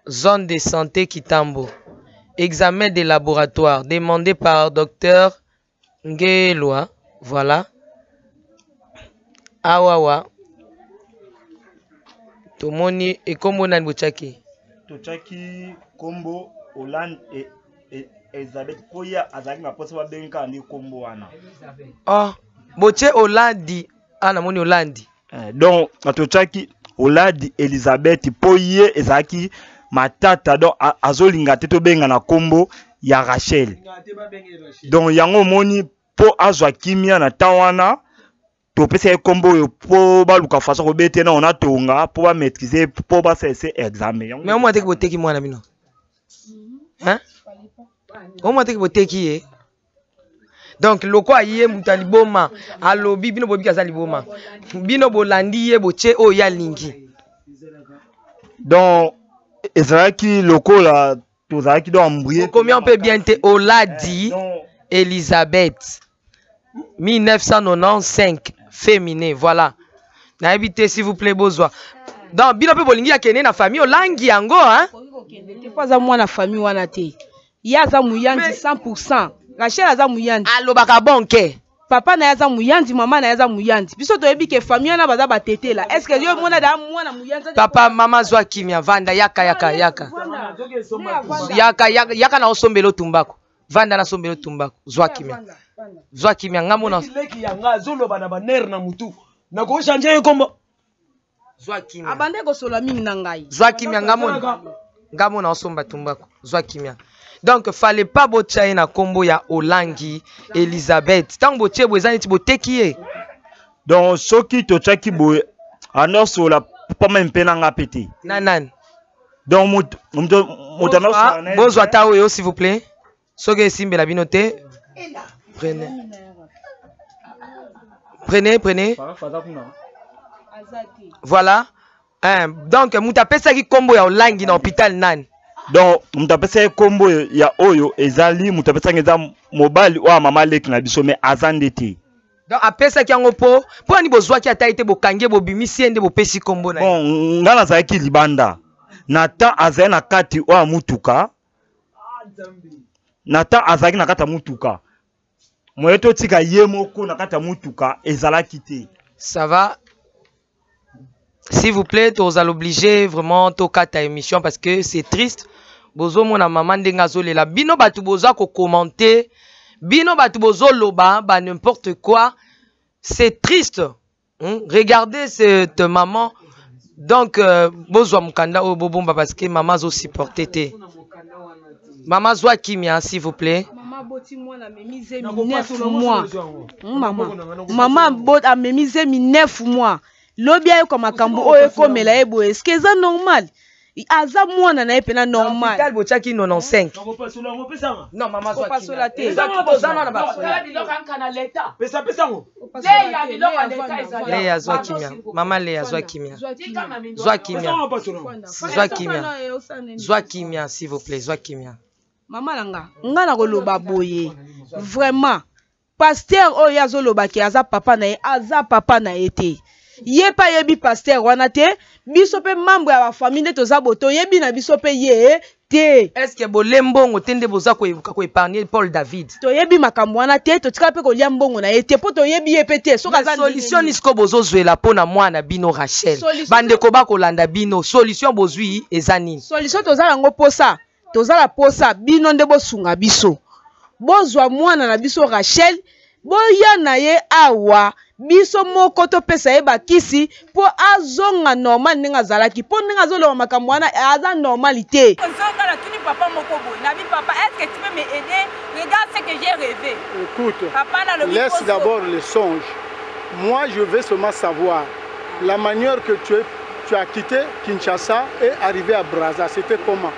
Zone de santé Kitambo. Examen de laboratoire demandé par docteur Ngelwa. Voilà. Awawa. Tomoni ekombo nani botiaki? Totiaki kombo Hollande e Elizabeth po ye azalaki na posa babengaka nde kombo wana. Oh, botie Hollande, ah namoni Hollande. Donc totiaki Oladi Elizabeth mpo ye ezalaki matata, donc azolinga te tobenga na nkombo ya Rachel. Donc yango omoni mpo azwa kimia na temps wana, topesa ye nkombo oyo mpo baluka façon kobete na ona tonga mpo bamaîtrise mpo basalise examen yango. Mais omona teki boteki mwana bino, hein? Omona teki boteki ye. Donc lokola ye moto ya liboma alobi, bino boyebi aza liboma, bino bolandi ye, botie oyo ye alingi. Donc ezalaki lokola tozalaki donc embrouillé. Okomi mpe bien te. Oladi Elizabeth 1995, féminin, voilà. Nayebi te, s'il vous plaît, bozwa. Donc bino mpe bolingi akende na famille Olangi yango, hein? Te, mpo aza mwana famille wana te. Ye aza moyanzi 100. Rachel aza moyanzi. Alobaka bonke. Papa na ye aza moyanzi, mama na ye aza moyanzi. Biso toyebi ke famille wana baza batetela. Est ce que yo mona da mwana moyanzi? Papa, mama, zwa kimia, vanda, yaka, yaka, yaka, yaka, yaka, yaka na osombela otumbako. Vanda, nasombela otumbako. Zwa kimia, zwa kimia, nga mona. Leki yanga azoloba na banere na mutu, nakochange ye kombo. Zwa kimia. Abande kosola mingi na ngai. Zwa kimia, nga mona, nga mona osomba tumbako. Zwa kimia. Donc fallait pas botya ye na nkombo ya Olangi Elizabeth. Ntango botie boye, eza neti boteki ye. Donc soki totiaki boye, anosola pama mpe na nga mpe te. Na nani? Donc moto moto anosola na ye. Bozwa ata oyo, s'il vous plaît. Soki esimbela bino te, prenez, prenez, prenez. Voilà, hein. Donc moto apesaki nkombo ya Olangi na hôpital nani? Donc moto apesaki nkombo ya oyo ezali, moto apesaki eza mobali oyo ya mama leki na biso, mais aza nde te. Donc apesaki yango mpo ani bozwaki ata ye te, bokangi ye, bobimisi ye nde bopesi nkombo na ye. Bon, nga nazalaki libanda na temps azali na kati oyo ya mutuka. Na temps azalaki na kati ya mutuka, moye totika ye moko na kati ya mutuka ezalaki te. Ça va, s'il vous plaît, tozala obligé vraiment tokata émission parce que c'est triste. Bozomona mama ndenge azolela. Bino bato boza kokommente, bino bato bozoloba ba n'importe quoi, c'est triste. Regardez cette maman. Donc bozwa mokanda oyo, bobomba, parce que mama azosupporte te. Mama, zwa kimia, s'il vous plaît. Mama aboti mwana, amemi zemi 9 mois. Mama, mama amemi zemi 9 mois, lobi ayoka makambo oyo ekomela ye boye. Eske eza normal? Aza mwana na ye mpena normal? Hôpital botiaki 95. Non, mama, zwa Kopasola kimia. te. Toza nwana ba Leya, zwa kimia. Mama Leya, zwa kimia, zwa kimia, zwa kimia, zwa kimia, s'il vous plaît, zwa kimia. Mama na nga, nga na koloba boye, vraiment, pasteur oyo azolobaki aza papa na ye, aza papa na ye te. Ye mpe ayebi pasteur wana te. Biso mpe membre ya bafamille nde toza bo, toyebi na biso mpe ye te. Est ce que bolie mbongo te nde boza koevuka koépargne Paul David? Toyebi makambo wana te. Totikala mpe kolia mbongo na ye te, mpo toyebi ye mpe te soki aza ndenge Solution nini. Nini sikoyo bozozwela mpo na mwana bino Rachel? Bandeko bakolanda bino, solution bozwi eza nini? Solution toza yango posa, toza na posa bino nde bosunga biso, bozwa mwana na biso Rachel, boya na ye awa, biso moko topesa ye bakisi mpo azonga normal ndenge azalaki, mpo ndenge azoloba makambo wana, aza normal te. Ozonga, natuni papa moko boye, nabi: "Papa, est ce que tu peux me aider? Regarde ce que j'ai rêvé." Écoute, Papa, nalobi laisse poso. D'abord le songe. Moi, je veux seulement savoir la manière que tu as quitté Kinshasa et arrivé à Brazza. C'était comment?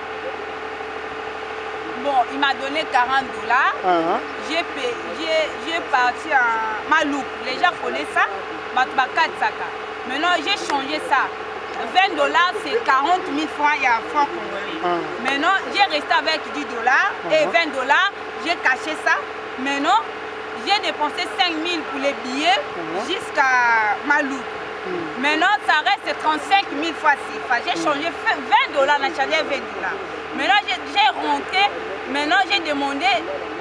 Bon, il m'a donné 40 $. J'ai parti en Maluku. Les gens connaissent ça. Bato bakatisaka. Maintenant, j'ai changé ça. 20 $, c'est 40 000 francs et un franc congolais. Maintenant, j'ai resté avec 10 $ et 20 $, j'ai caché ça. Maintenant, j'ai dépensé 5 000 pour les billets jusqu'à Maluku. Maintenant, ça reste 35 000 fois CFA. J'ai changé 20 $, j'ai changé 20 $. Maintenant, j'ai rentré. Maintenant, j'ai demandé.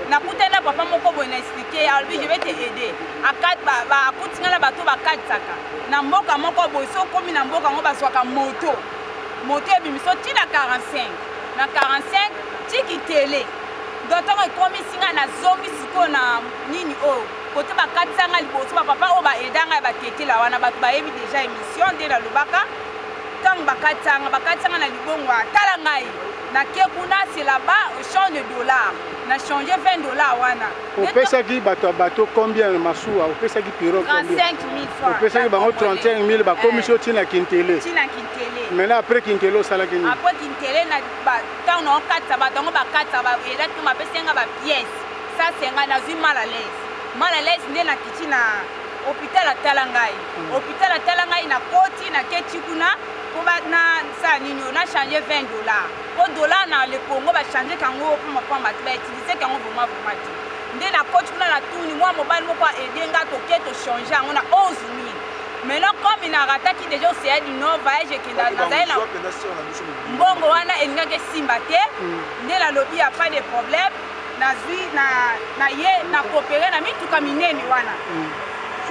Nakutana papa moko boye, na expliqué, alobi: "Je vais te aider." Akuti nga na bato bakatisaka na mboka moko boye. So okomi na mboka yango, bazwaka moto, moto ebimiso ntina 45 na 45 tiki tele. Donc ntango ekomisi nga, nazongi sikoyo na nini oyo kote bakatisa nga liboso, bapapa oyo baeda ngai, batetela wana, bato bayebi déjà émission nde nalobaka. Ntango bakatisanga, bakatisanga na libongo, tala ngai nake kuna, c'est là-bas champ de dollars, na change 20 $ wana. Opesaki bato ya bato combien na masuwa? Opesaki pirogue? 35 000 francs. Opesaki bango 31 000, bakomisi yo ntina Kintele? Ntina Kintele. Maintenant, après Kintele, osalaki nini? Après Kintele, na ntango na okatisa bato yango, bakatisa, elaki, bapesi nga bapièce. Ça c'est ngai nazwi mal à l'aise, mal à l'aise nde nakiti na hôpital. Atala ngai, hôpital atala ngai, nakoti, naketi kuna mpo nasala nini oyo, nachange 20 $, mpo dollar na le Congo bachange kango mpo mapamba te, bautilize kango vraiment vraiment te. Nde nakoti kuna, natuni mwa mobali moko aede nga, toke tochange yango na 11 000. Maintenant, comme narataki déjà Océan du Nord, voyage ekenda, nazali na mbongo wana, elingaki esimba te. Nde nalobi ya pas de problème, nazwi na ye, na coopéré na mituka minene wana,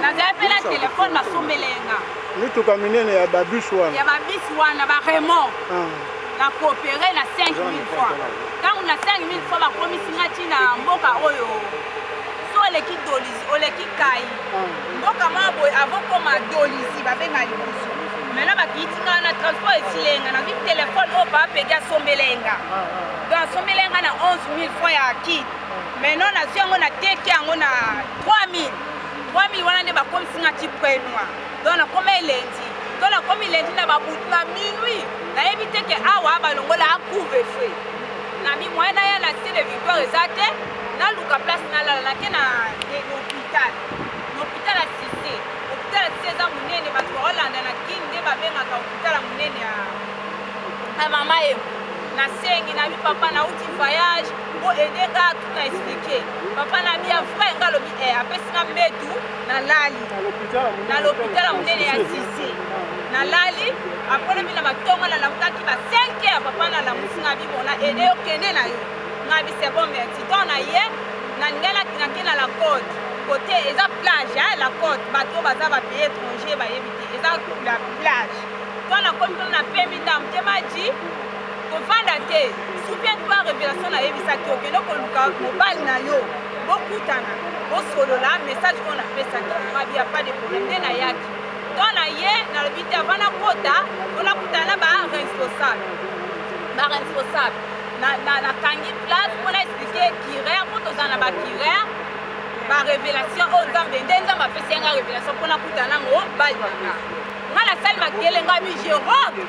nazali mpe na telefone, nasombele nga. Mituka minene ya babus wana? Ya babus wana, baremorque. Na coopéré na 5000 francs. Ntango na 5000 francs bakomisi nga ntina mboka oyo, so oleki Dolisie, oleki Kai, mboka moko boye avant koma Dolisie, babenga liboso. Maintenant bakiti nga na transport, esilenga, nazwi telefone oyo papa Peki asombelenga. Donc asombelenga na 11 000 francs ya kit. Maintenant nazwi yango, nateki yango na 3000. 3000 wana nde bakomisi nga ti Pointe-Noire. Donc nakoma elendi, to nakomi lendi na babutu na minuit, nayebi te ke awa balongola couvre-feu. Na mi moyen naya na Cité de Victoire eza te, naluka place nalala. Nake na hôpital, na hôpital ya Cité. Hôpital ya Cité eza monene, bato baolanda na Kini nde babengaka hôpital ya monene ya mama Emo. Nasengi na bi: "Papa, nauti voyage, po aide nga." Tout na expliqué papa na bi ya vrai. Nga alobi e, apesi nga mbetu, nalali na l'hôpital ya monene ya Sisi. Nalali, après lobi na batongo nalamukaki ba 5 heures, papa nalamusi nga bi: "Bona aide yo, kende na yo." Nga bi: "C'est bon, merci." Donc na ye na ngai nake na la côte, côté eza plage hein, la côte, bato oyo baza bapays étranger bayebi te, eza la plage. To nakomi mpona napemi ndambo te, maji kovanda te. Souviens-toi révélation nayebisaki: okende koluka mobali na yo, bokutana, bosolola. Message oyo napesaki, mabi ya pas de problème. Nde nayaki to na ye, nalobi te avant nakota po nakutana na baresponsable. Baresponsable, nakangi place mpona expliquer curé, mpo tozala na bacuré, barévélation oyo Nzambe, nde Nzambe apesi nga révélation mpona kutana na mobali na nga. Nga nasali makele, nga mi je rentre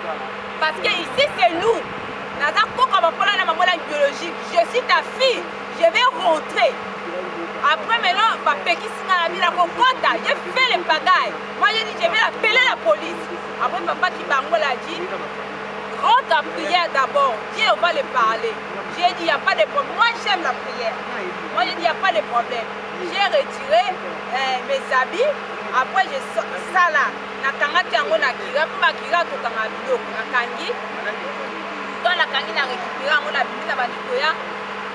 parce que ici c'est nous, naza koka bapola na mamola biologique, je suis ta fille, je vais rentrer. Après maintenant bapekisi nga na bila kokota, j'ai fait le pagaille. Moi j'ai dit: "Je vais appeler la police." Après papa Kibangola dit: "Rentre en prière d'abord, Dieu va le parler." J'ai dit: "Il n'y a pas de problème." Moi j'aime la prière. Moi j'ai dit: "Il n'y a pas de problème." J'ai retiré mes habits, après je sala, nakangaki yango na kira, mpo bakira tokanga biloko. Nakangi to nakangi, na récupéré yango, na bimi na bandi koya.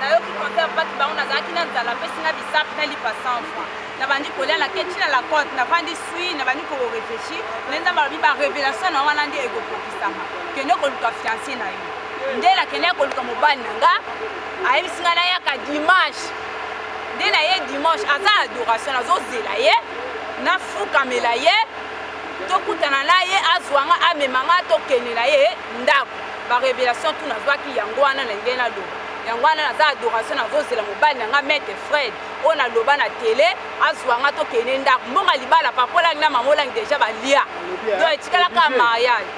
Nayoki conseil baki bango, nazalaki na nzala, apesi nga bisapi na lipa 100 francs, nabandi kolia. Nake ntina la côte, navandi sui, nabandi koréfléchir. Nde Nzambe alobi barévélation na wana nde ekokokisama: kende koluka fiancé na yo. Nde nakendaki koluka mobali na nga, ayebisi nga nayaka dimanche. Nde na ye dimanche aza na adoration, nazozela ye, nafukamela ye, tokutana na ye, azwa nga, amema nga, tokende na ye ndako. Barévélation tu nazwaki yango wana na ndenge naloba yango wana. Naza adoration, nazozela mobali na nga, maître Fred oyo naloba na tele, azwa nga, tokende ndako. Mbongo libala, papa Olangi na mama Olangi déjà balia, donc etikalaka mariage.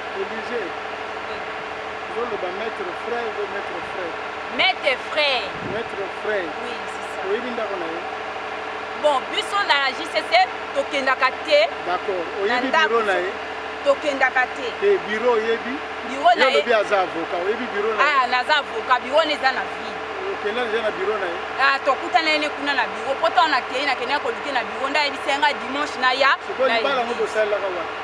Ozoloba maître frère ou maître frère? Maître frère. Maître frère. Oui, c'est ça. Oyebi ndako na ye? Bon, biso na JCC tokendaka te. D'accord, oyebi bureau na ye? Tokendaka te. Te, bureau oyebi? Bureau na ye. Olobi aza avocat, oyebi bureau na ye? Ah, naza avocat, bureau na eza na ville. Okenda deja na bureau na ye? Ah, tokutana ye ne kuna na bureau, po ntango nakei, nakendaki koluke na bureau, nde ayebisi nga dimanche naya. Sikoyo libala yango bosalelaka wapi?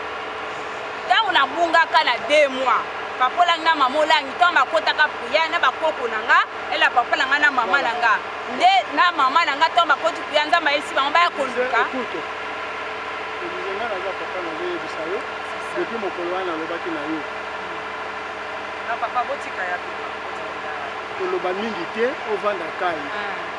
Ntango nabungaka na 2 mois, papa Olangi na mama Olangi, ntango bakotaka prière na bakoko na nga, ela papa na nga na mama na nga, nde na mama na nga, ntango bakoti prière, Nzambe ayebisi bango baya koluka. Oblige nga, naza papa, nazoyebisa yo depuis mokolo wana nalobaki na yo. Papa, botika ya. Koloba mingi te, ovanda kai.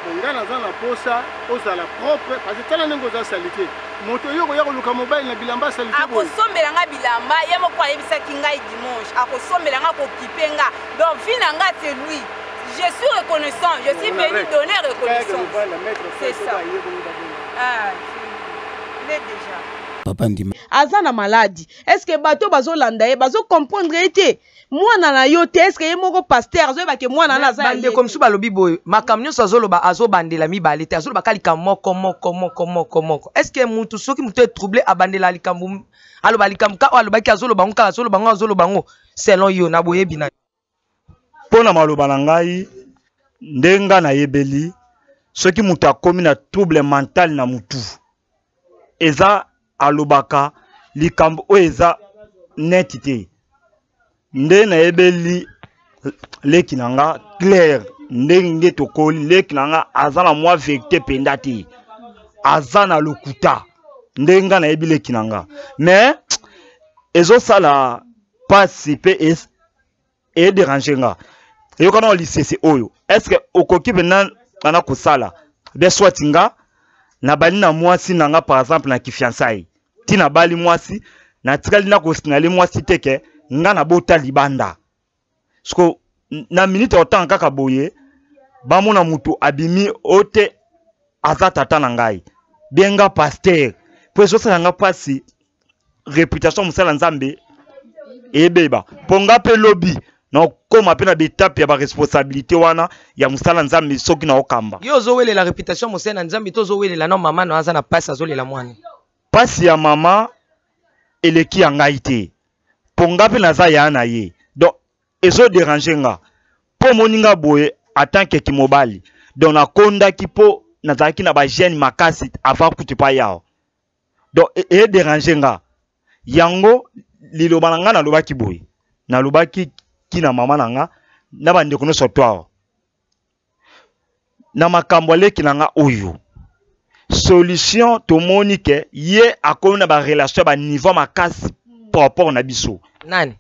Bon, ngai naza na posa ozala propre, parce que tala ndenge oza sali te. Moto yo okoya koluka mobali na bilamba salite boye. Akosombela nga bilamba, ye moko ayebisaki ngai dimanche, akosombela nga, akokipe nga. Donc vie na nga c'est lui. Je suis reconnaissant, je suis venu donner reconnaissance. C'est ça. Ah, il est déjà. Papa ndima. Aza na maladi. Est-ce que bato bazolanda ye, bazo comprendre ye te? Mwana na yo te, est-ce que ye moko pasteur azoyeba ke mwana na aza ya ye Bandeko te? mosusu balobi boye, makambo nyonso azoloba, azobandela mibale te, azoloba kaka likambo moko moko moko moko moko. Est ce que mutu, soki mutu etrouble, abandela likambo, aloba likambo kaka oyo alobaki, azoloba yango kaka, azoloba yango, azoloba yango, selon yo na boyebi na yo? Mpo na maloba na ngai, nde nga nayebeli, soki moto akomi na trouble mental na mutu, eza alobaka likambo oyo eza neti te. Nde nayebeli leki na nga claire, ndenge tokoli, leki na nga aza na mwa verite mpenza te, aza na lokuta. Nde nga nayebi leki na nga, mais ezosala pasi mpe ederange nga. Eyokana na lisese oyo, est ce que okoki mpenza na kosala bien? Soit nga nabali na mwasi na nga, par exemple na kifiançai, ti nabali mwasi, natikali na kosinale mwasi te ke nga nabota libanda. Siko na minute ya kotanga kaka boye, bamona motu abimi o te aza tata na ngai, bien nga pasteur, po ezosala nga mpasi, réputation mosala Nzambe ebeba. Mpo nga mpe lobi nakokoma mpe na betape ya baresponsabilité wana ya mosala Nzambe, soki naokamba. Yo ozowelela réputation mosala na Nzambe to ozowelela na mama na aza na mpasi, azolela mwana? Mpasi ya mama eleki ya ngai te, mpo nga mpe naza ya na ye, donc ezoderange nga. Mpo omoni nga boye en tant que kimobali, donc nakondaki mpo nazalaki na bagene makasi avant kutu epai yawa, donc ederange nga. Yango liloba na nga nalobaki boye, nalobaki kina mama na nga na bandeko nyonso to awa na makambo aleki na nga oyo, solution tomoni ke ye akomi na barelation ya baniveau makasi par rapport na biso. Nani?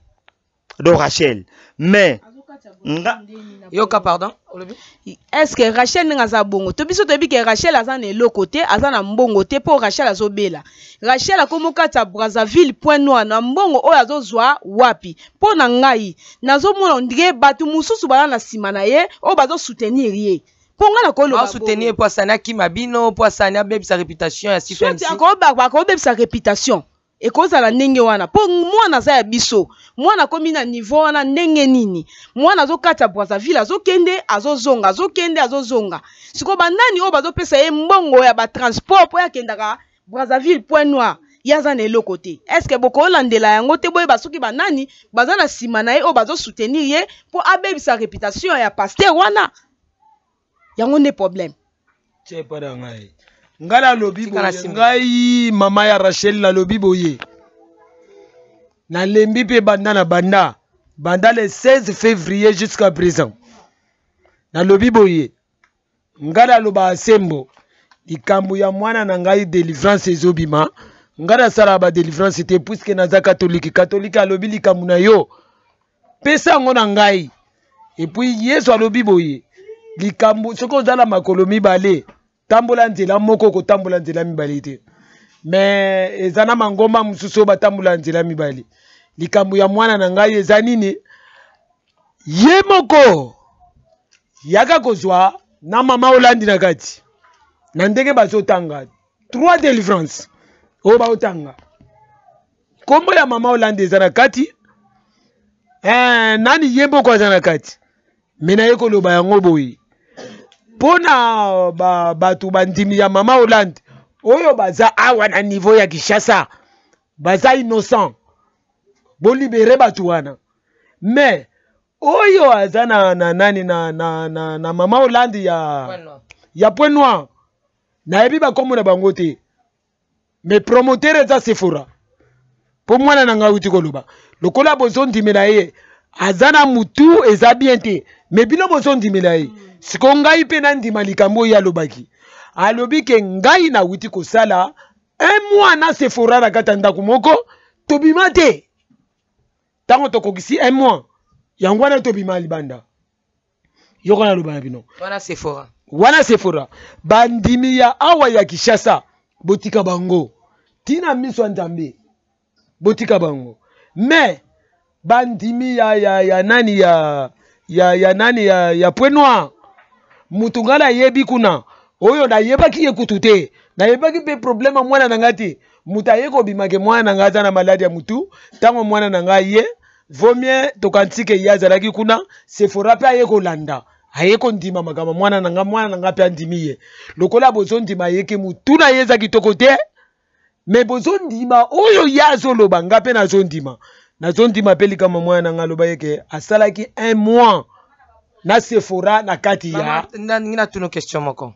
Donc Rachel, mais nga yoka, pardon, olobi? Est-ce que Rachel ndenge aza bongo to biso toyebi ke Rachel aza na eloko te, aza na mbongo te, mpo Rachel azobela. Rachel akomi okati ya Brazzaville Point Noir na mbongo oyo azozwa wapi? Mpo na ngai nazomona ondire bato mosusu baza na nsima na ye oyo bazosoutenir ye, mpo ngai nakoloba Basoutenir mpo asani akima bino, mpo asani abebisa réputation ya Soki CFMC. Akobebisa réputation, ekozala ndenge wana, mpo mwana aza ya biso. Mwana akomi na niveau wana ndenge nini? Mwana azokata Brazzaville, azokende, azozonga, azokende, azozonga. Sikoyo banani oyo bazopesa ye mbongo ya batransport mpo ye akendaka Brazzaville Point Noir? Ye aza na eloko te. Est ce que bokolandela yango te, boyeba soki banani baza na nsima na ye oyo bazosoutenir ye mpo abebisa réputation ya pasteur wana? Yango nde problème. Tie epai na ngai, ngai nalobi Tika na boye, nsima. Ngai mama ya Rachel nalobi boye, nalembi mpe banda na banda banda le 16 février jusqu'à présent. Nalobi boye, ngai nalobaka sembo, likambo ya mwana na ngai, délivrance ezobima. Ngai nasalaka badelivrance te puiske naza katolike. Katolike alobi likambo na yo, pesa yango na ngai. Epuis Yesu alobi boye, likambo soki oza na makolo mibale, tambola nzela moko, kotambola nzela mibale te. Me eza na mangomba mosusu oyo batambola nzela mibale. Likambo ya mwana na ngai eza nini? Ye moko yaka kozwa na mama olandi na kati na ndenge bazotanga trois delivrance oyo baotanga nkombo ya mama olandi eza na kati, nani ye moko aza na kati. Me naye koloba yango boye mpo na bato bandimi ya mama Hollande oyo baza awa na niveau ya Kinshasa, baza innocent, bolibere bato wana. Me oyo aza na, na nani na, na, na, na mama Hollande ya Point Noir, nayebi bakombo na bango te, me promoteur eza Sephora. Mpo mwana na ngai auti koloba lokola bozondimela ye aza na mutu eza bien te, me bino bozondimela ye. Siko ngai mpe nandima likambo oyo alobaki. Alobi ke ngai nawuti kosala un mois na Sephora na kati ya ndako moko, tobima te. Ntango tokokisi un mois yango wana tobima libanda. Yoko naloba na bino wana Sephora, wana Sephora, bandimi ya awa ya Kinshasa, botika bango. Ntina miso ya Nzambe, botika bango. Mais bandimi ya, ya, ya nani ya, ya, ya nani ya, ya Point Noir, mutu ngai nayebi kuna oyo nayebaki ye kutu te, nayebaki mpe problème ya mwana na ngai te. Moto aye kobima ke mwana na ngai aza na maladi ya mutu. Ntango mwana na ngai ye vaut mieux tokanisi ke ye azalaki kuna. Sephora mpe aye kolanda, aye kondima makambo mwana na ngai, mwana na ngai mpe andimi ye. Lokola bozondima ye ke mutu na ye eza kitoko te, me bozondima oyo ye azoloba, ngai mpe nazondima, nazondima mpe likambo mwana na ngai aloba ye ke asalaki un mois na Sephora na kati ya Nalingi natuna question moko.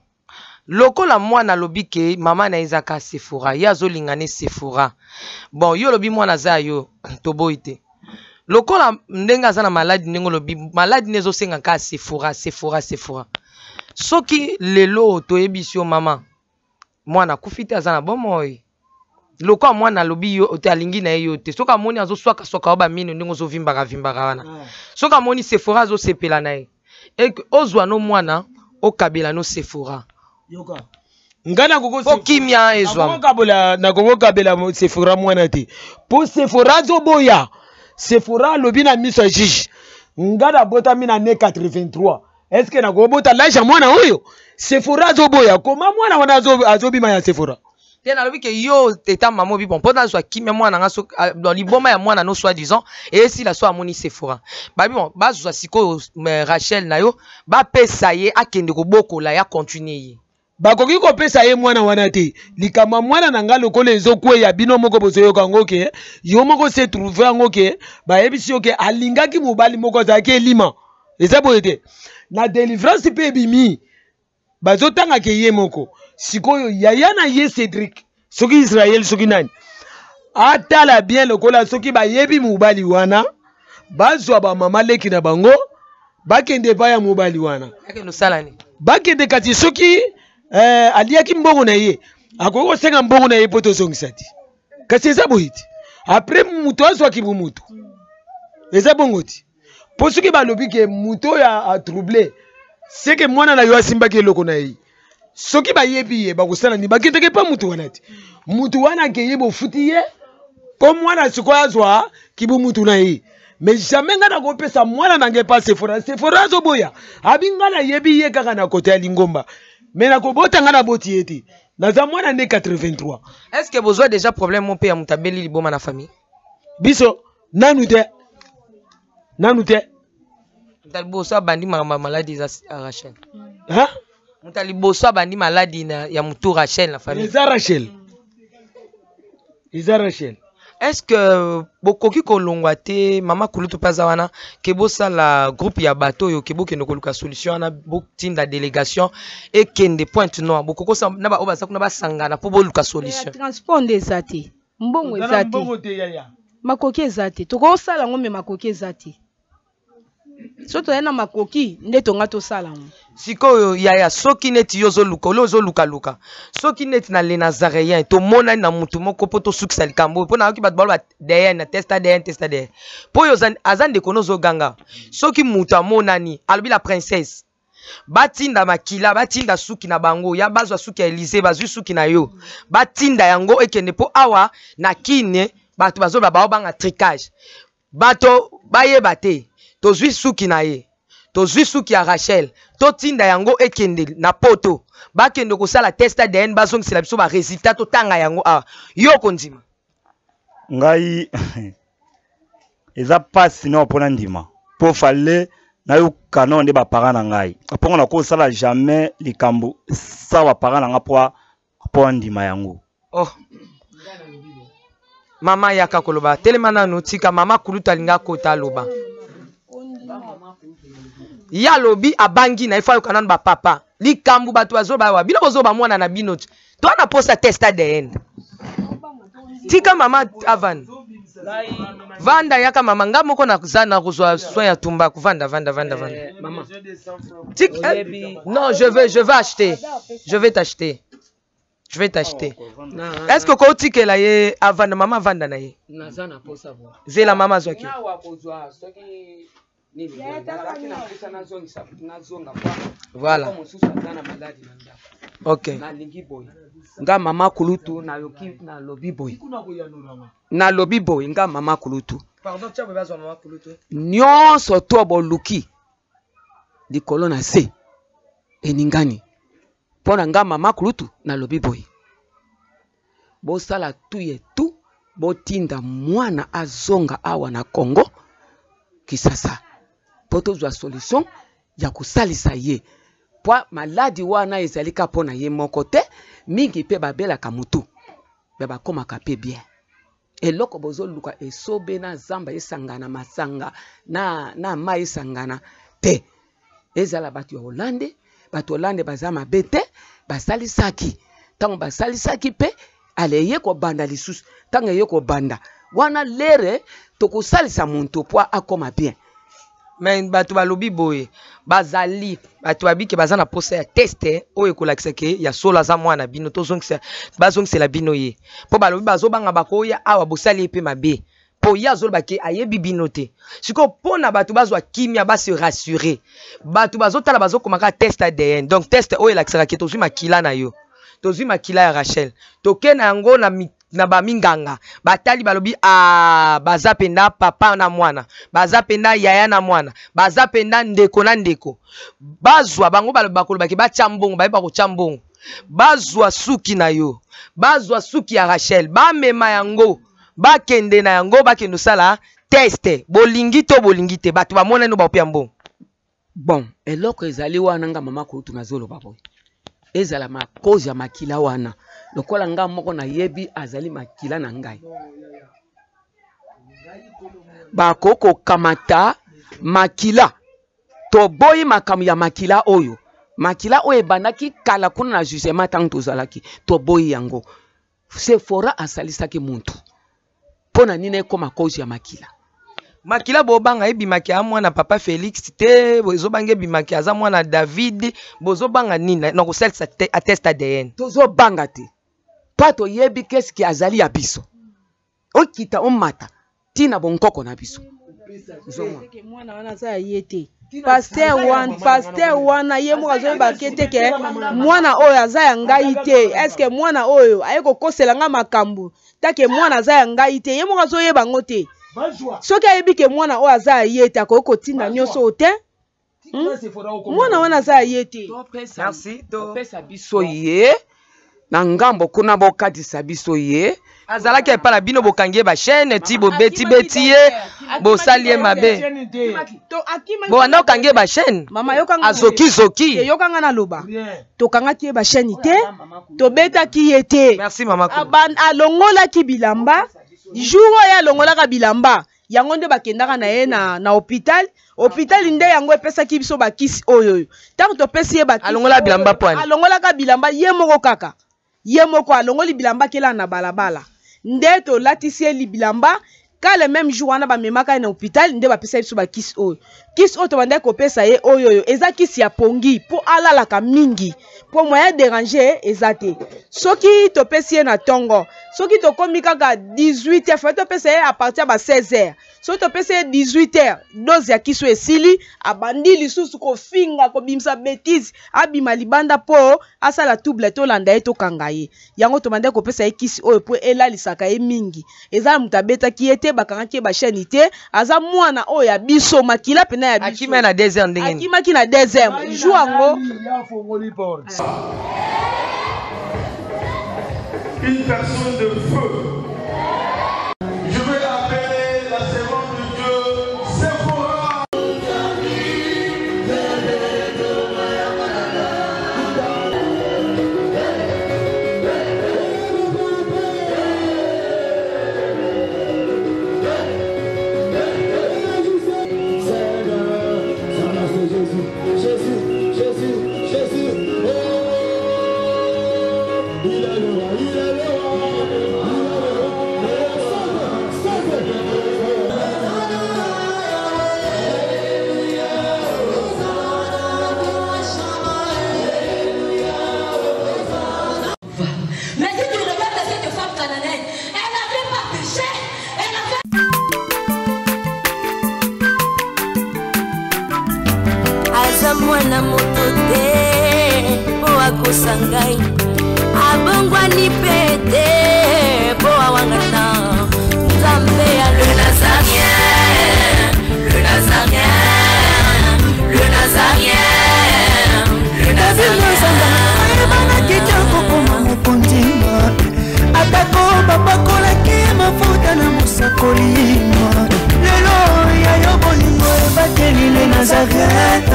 Lokola mwana alobi ke mama na ye eza ka Sephora, ye azolinga ne Sephora. Bon, yo olobi mwana aza ya yo, toboyi te. Lokola ndenge aza na maladi, ndenge olobi maladi nde ezosenga ka Sephora, Sephora, Sephora. Soki lelo toyebisi yo mama, mwana akufi te, aza na bomoi. Lokola mwana alobi yo te, alingi na ye yo te, soki amoni azoswakaswaka yo bamino ndenge ozovimbaka vimbaka wana, soki amoni Sephora azosepela na ye, eke ozwa no mwana okabela no Sephora. Yoka. Ngai nakoki Po kimia ezwama. Nakokokabela Sephora mwana te, po Sephora azoboya. Sephora alobi na miso ya juge, ngai nabotami na ne 83, est ce que nakobota l'âge ya mwana oyo? Sephora azoboya. Koma mwana wana azobima ya Sephora te. Nalobi ke yo eta mama obi bon mpo nazwa kimia mwana nga so, ah, bon, liboma ya mwana no soi disant esila so amoni Sephora, babi bon bazwa sikoyo Rachel na yo, bapesa ye akende kobokola ya continue ye. Bakoki kopesa ye mwana wana te. Likambo ya mwana na ngai lokola ezokweya, bino moko bozoyoka yango ke yo moko se trouve yango ke bayebisi yo ke alingaki mobali moko azalaki elima. Eza boye te? Na delivrance mpe ebimi, bazotanga ke ye moko sikoyo yaya na ye Cédric, soki Israel, soki nani, atala bien lokola soki bayebi mobali wana, bazwa bamama leki na bango, bakende epai ya mobali wana. Akende osala nini? Bakende kasi soki aliaki mbongo na ye, akoki kosenga mbongo na ye mpo tozongisa te. Kasi eza boye te, apres moto azwaki bomoto, eza bongo te. Mpo soki balobi ke moto oyo atrouble, seke mwana na yo asimbaki eloko na ye, soki bayebi ye bakosala nini? Bakendeke mpa motu wana te. Motu wana akeye, bofuti ye mpo mwana sikoyo azwa kibumutu na ye. Mais jamais ngai nakopesa mwana na ngai epa Sephora. Sephora azoboya, abi ngai nayebi ye kaka na kote ya lingomba, mais nakobota ngai naboti ye te, naza mwana nde 83. Est ce que bozwa déjà problème mo mpe ya moto abeli liboma na famille? Biso nanu te, nanu te. Moto ya liboso abandi makambo ya maladi eza Rachel. Hein? Moto ya liboso abandi maladi ya motu Rachel na famille. Eza Rachel, eza Rachel. Est ce que bokoki kolongwa te, mama kulutu mpe aza wana, ke bosala groupe ya bato oyo ke bokende koluka solution wana, botinda délégation ekende Pointe Noire, bokoki kosala na baoyo baza kuna basangana mpo boluka solution? Ya transport nde eza te, mbongo Ozala eza te. Mbongo te yaya. Makoki eza te. Tokosala yango me makoki eza te. So tozali na makoki nde tonga tosala yango. Sikoyo yaya, soki neti yo ozoluka ole ozolukaluka, soki neti na le Nazaréen tomonani na mutu moko mpo tosukisa likambo oyo, mpo nayoki bato baloba DN na test ADN, test ADN, mpo oyo aza ndeko no ozoganga, soki mutu amonani alobi la princesse batinda makila, batinda suki na bango, ya bazwa suki ya Elise, bazwi suki na yo, batinda yango ekende, mpo awa na Kine bato bazoloba baobanga tricage, bato bayeba te. Tozwi suki na ye, tozwi suki ya Rachel, totinda yango ekende na Poto, bakende kosala test ADN, bazongisela biso ba résultat, totanga yango awa. Yo okondima? Ngai eza mpasi nao mpo nandima, mpo fale nayoka nao nde baparent na ngai, mpongo nakosala jamais likambo sa baparent na ngai mpo andima yango. Oh. Mama yaka koloba, telema nanu, tika mama kulutu alingi akota aloba. Ye alobi abangi na ye, fo ayoka nanu bapapa. Likambo bato bazoba awa, bino bozoba mwana na bino ti to na posa test ADN. Tika mama avan vanda, yaka mama, nga moko naza na kozwa soin ya tumbaku. Vanda, vanda, vanda, vanda. Mama. Non, je veux acheter, je vais t'acheter, je vais t'acheter. Est ce que okotikela ye avanda? Mama avanda na ye. Naza na posa boye. Zela mama azwaki. Nawa kozwa soki Nini boye, nazalaki na mposa nazongisa nazonga Voilà. kwa mosusu aza na maladi na ndako. Ok. Nalingi boye, nga mama kulutu nayoki nalobi boye, nalobi boye, nga mama kulutu. Pardon, tia boye bazwa mama kulutu. Nyonso to boluki likolo na se eningani mpo na nga mama kulutu nalobi boye, bosala tu ye tu botinda mwana azonga awa na Congo Kisasa mpo tozwa solution ya kosalisa ye, po maladi wana ezali ka mpo na ye moko te, mingi mpe babelaka mutu me bakomaka mpe bien. Eloko bozoluka esobe na zamba esangana masanga na mai esangana te, ezala bato ya Hollande, bato Hollande baza mabe te, basalisaki ntango basalisaki mpe ale ye kobanda lisusu ntango eye kobanda wana lere tokosalisa moto po akoma bien. Mais bato balobi boye, bazali bato babike baza na posa ya test oyo ekolakisa ke ya solo aza mwana bino, tozongisa bazongisela bino ye, mpo balobi bazobanga bakoya awa bosali ye mpe mabe, mpo ye azoloba ke ayebi bino te. Sikoyo mpo na bato bazwa kimia, base rassurer, bato bazotala bazokomaka test ADN, donc test oyo elakisaka ke tozwi makila na yo, tozwi makila ya Rachel, toke na yango na baminganga, batali balobi a baza penda papa na mwana, baza penda yaya na mwana, baza penda ndeko na ndeko. Bazwa bango balobi bakolobaki batya mbongo, bayeba kotya mbongo, bazwa suki na yo, bazwa suki ya Rachel, bamema yango, bakende na yango, bakende kosala test, bolingi to bolingi te, bato bamona no baopia mbongo. Bon, eloko ezali wana nga mama kulutu nazoloba boye, ezala makozi ya makila wana, lokola nga moko nayebi azali makila na ngai, bakoki kokamata makila, toboyi makambo ya makila oyo, makila oyo ebandaki kala kuna na jugement ntango tozalaki, toboyi yango. Sephora asalisaki muntu mpo na nini ekoma cause ya makila? Makila bobanga ebimaki aza mwana papa Félix te, bozobanga ebimaki aza mwana David, bozobanga nini na kosalisa test ADN? Tozobanga te, mpo toyebi keski azali ya biso, okita omata tina bonkoko na biso. Mwana wana aza ya ye te, pasteur wana ye moko azoyeba ke te ke mwana oyo aza ya ngai te. Eske mwana oyo aye kokosela nga makambo take mwana aza ya ngai te, ye moko azoyeba yango te. Soki ayebi ke mwana oyo aza ya ye te, akoki kotinda nyonso oyo te. Mwana wana aza ya ye te. Merci. Topesa biso ye na ngambo kuna, bokatisa biso ye. Azalaki epai na bino, bokangi ye bachaîne ti bobeti-beti ye, bosali ye mabe, bobanda okangi ye bachaîne, azokizoki. Yokanga naloba, tokangaki ye bachaîne te, tobetaki ye te. Merci mama. Alongolaki bilamba jour oyo alongolaka bilamba yango nde bakendaka na ye na hôpital. Hôpital nde yango epesaki biso bakisi oyo oyo ntango topesi ye bakisi. Alongola bilamba pwani? Alongolaka bilamba ye moko, kaka ye moko alongoli bilamba, akela na balabala, nde tolatisi ye bilamba. Ka le même jour wana bamemaka ye na hôpital, nde bapesa biso bakisi oyo. Kisi oyo tobandaki kopesa ye oyo oyo eza kisi ya pongi, mpo alalaka mingi, mpo moyen déranger eza te. Soki topesi ye na ntongo, soki tokomi kaka 18 heures, fai topesa ye à partir ya ba 16 heures. Soki topesi ye 18 heures, dose ya kisi oyo esili, abandi lisusu kofinga, kobimisa bétise, abima libanda mpo asala trouble, tolanda ye, tokanga ye. Yango tobandaki kopesa ye kisi oyo mpo elalisaka ye mingi. Eza na moto abetaki ye te, bakangaki ye bachaîne te, aza mwana oyo ya biso, makila mpena ya biso. Akima na désert ndenge nini? Akimaki na deuxième jour yango. Une personne de feu. Je vais appeler la servante de Dieu, Sephora. Jésus, Jésus, Jésus, Jésus. Oh, il est le roi, il est le roi, il est le roi. Sauve, sauve. Mais si tu regardes cette femme cananéenne, elle n'avait pas péché, elle avait ngai, abongwani mpe te mpo awangana Nzambe ya le Nazarien, le Nazarien, le Nazarien, le Nazanga ayebanaki te kokoma mokonzi, atako bapakolaki mafuta na mosakoli. Lelo ya yo bolingo ebateli le Nazaret,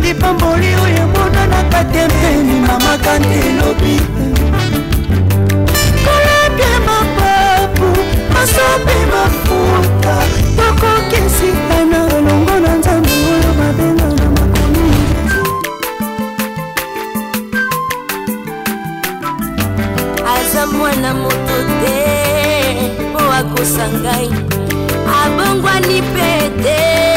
lipamboli oyo emonanaka te mpeni mamaka nde elobi kolapie mapapu masopi mafuta tokokisitana elongo na Nzambe oyo babenga na makomi. Aza mwana moto te mpo akosa ngai, abongwani mpe te.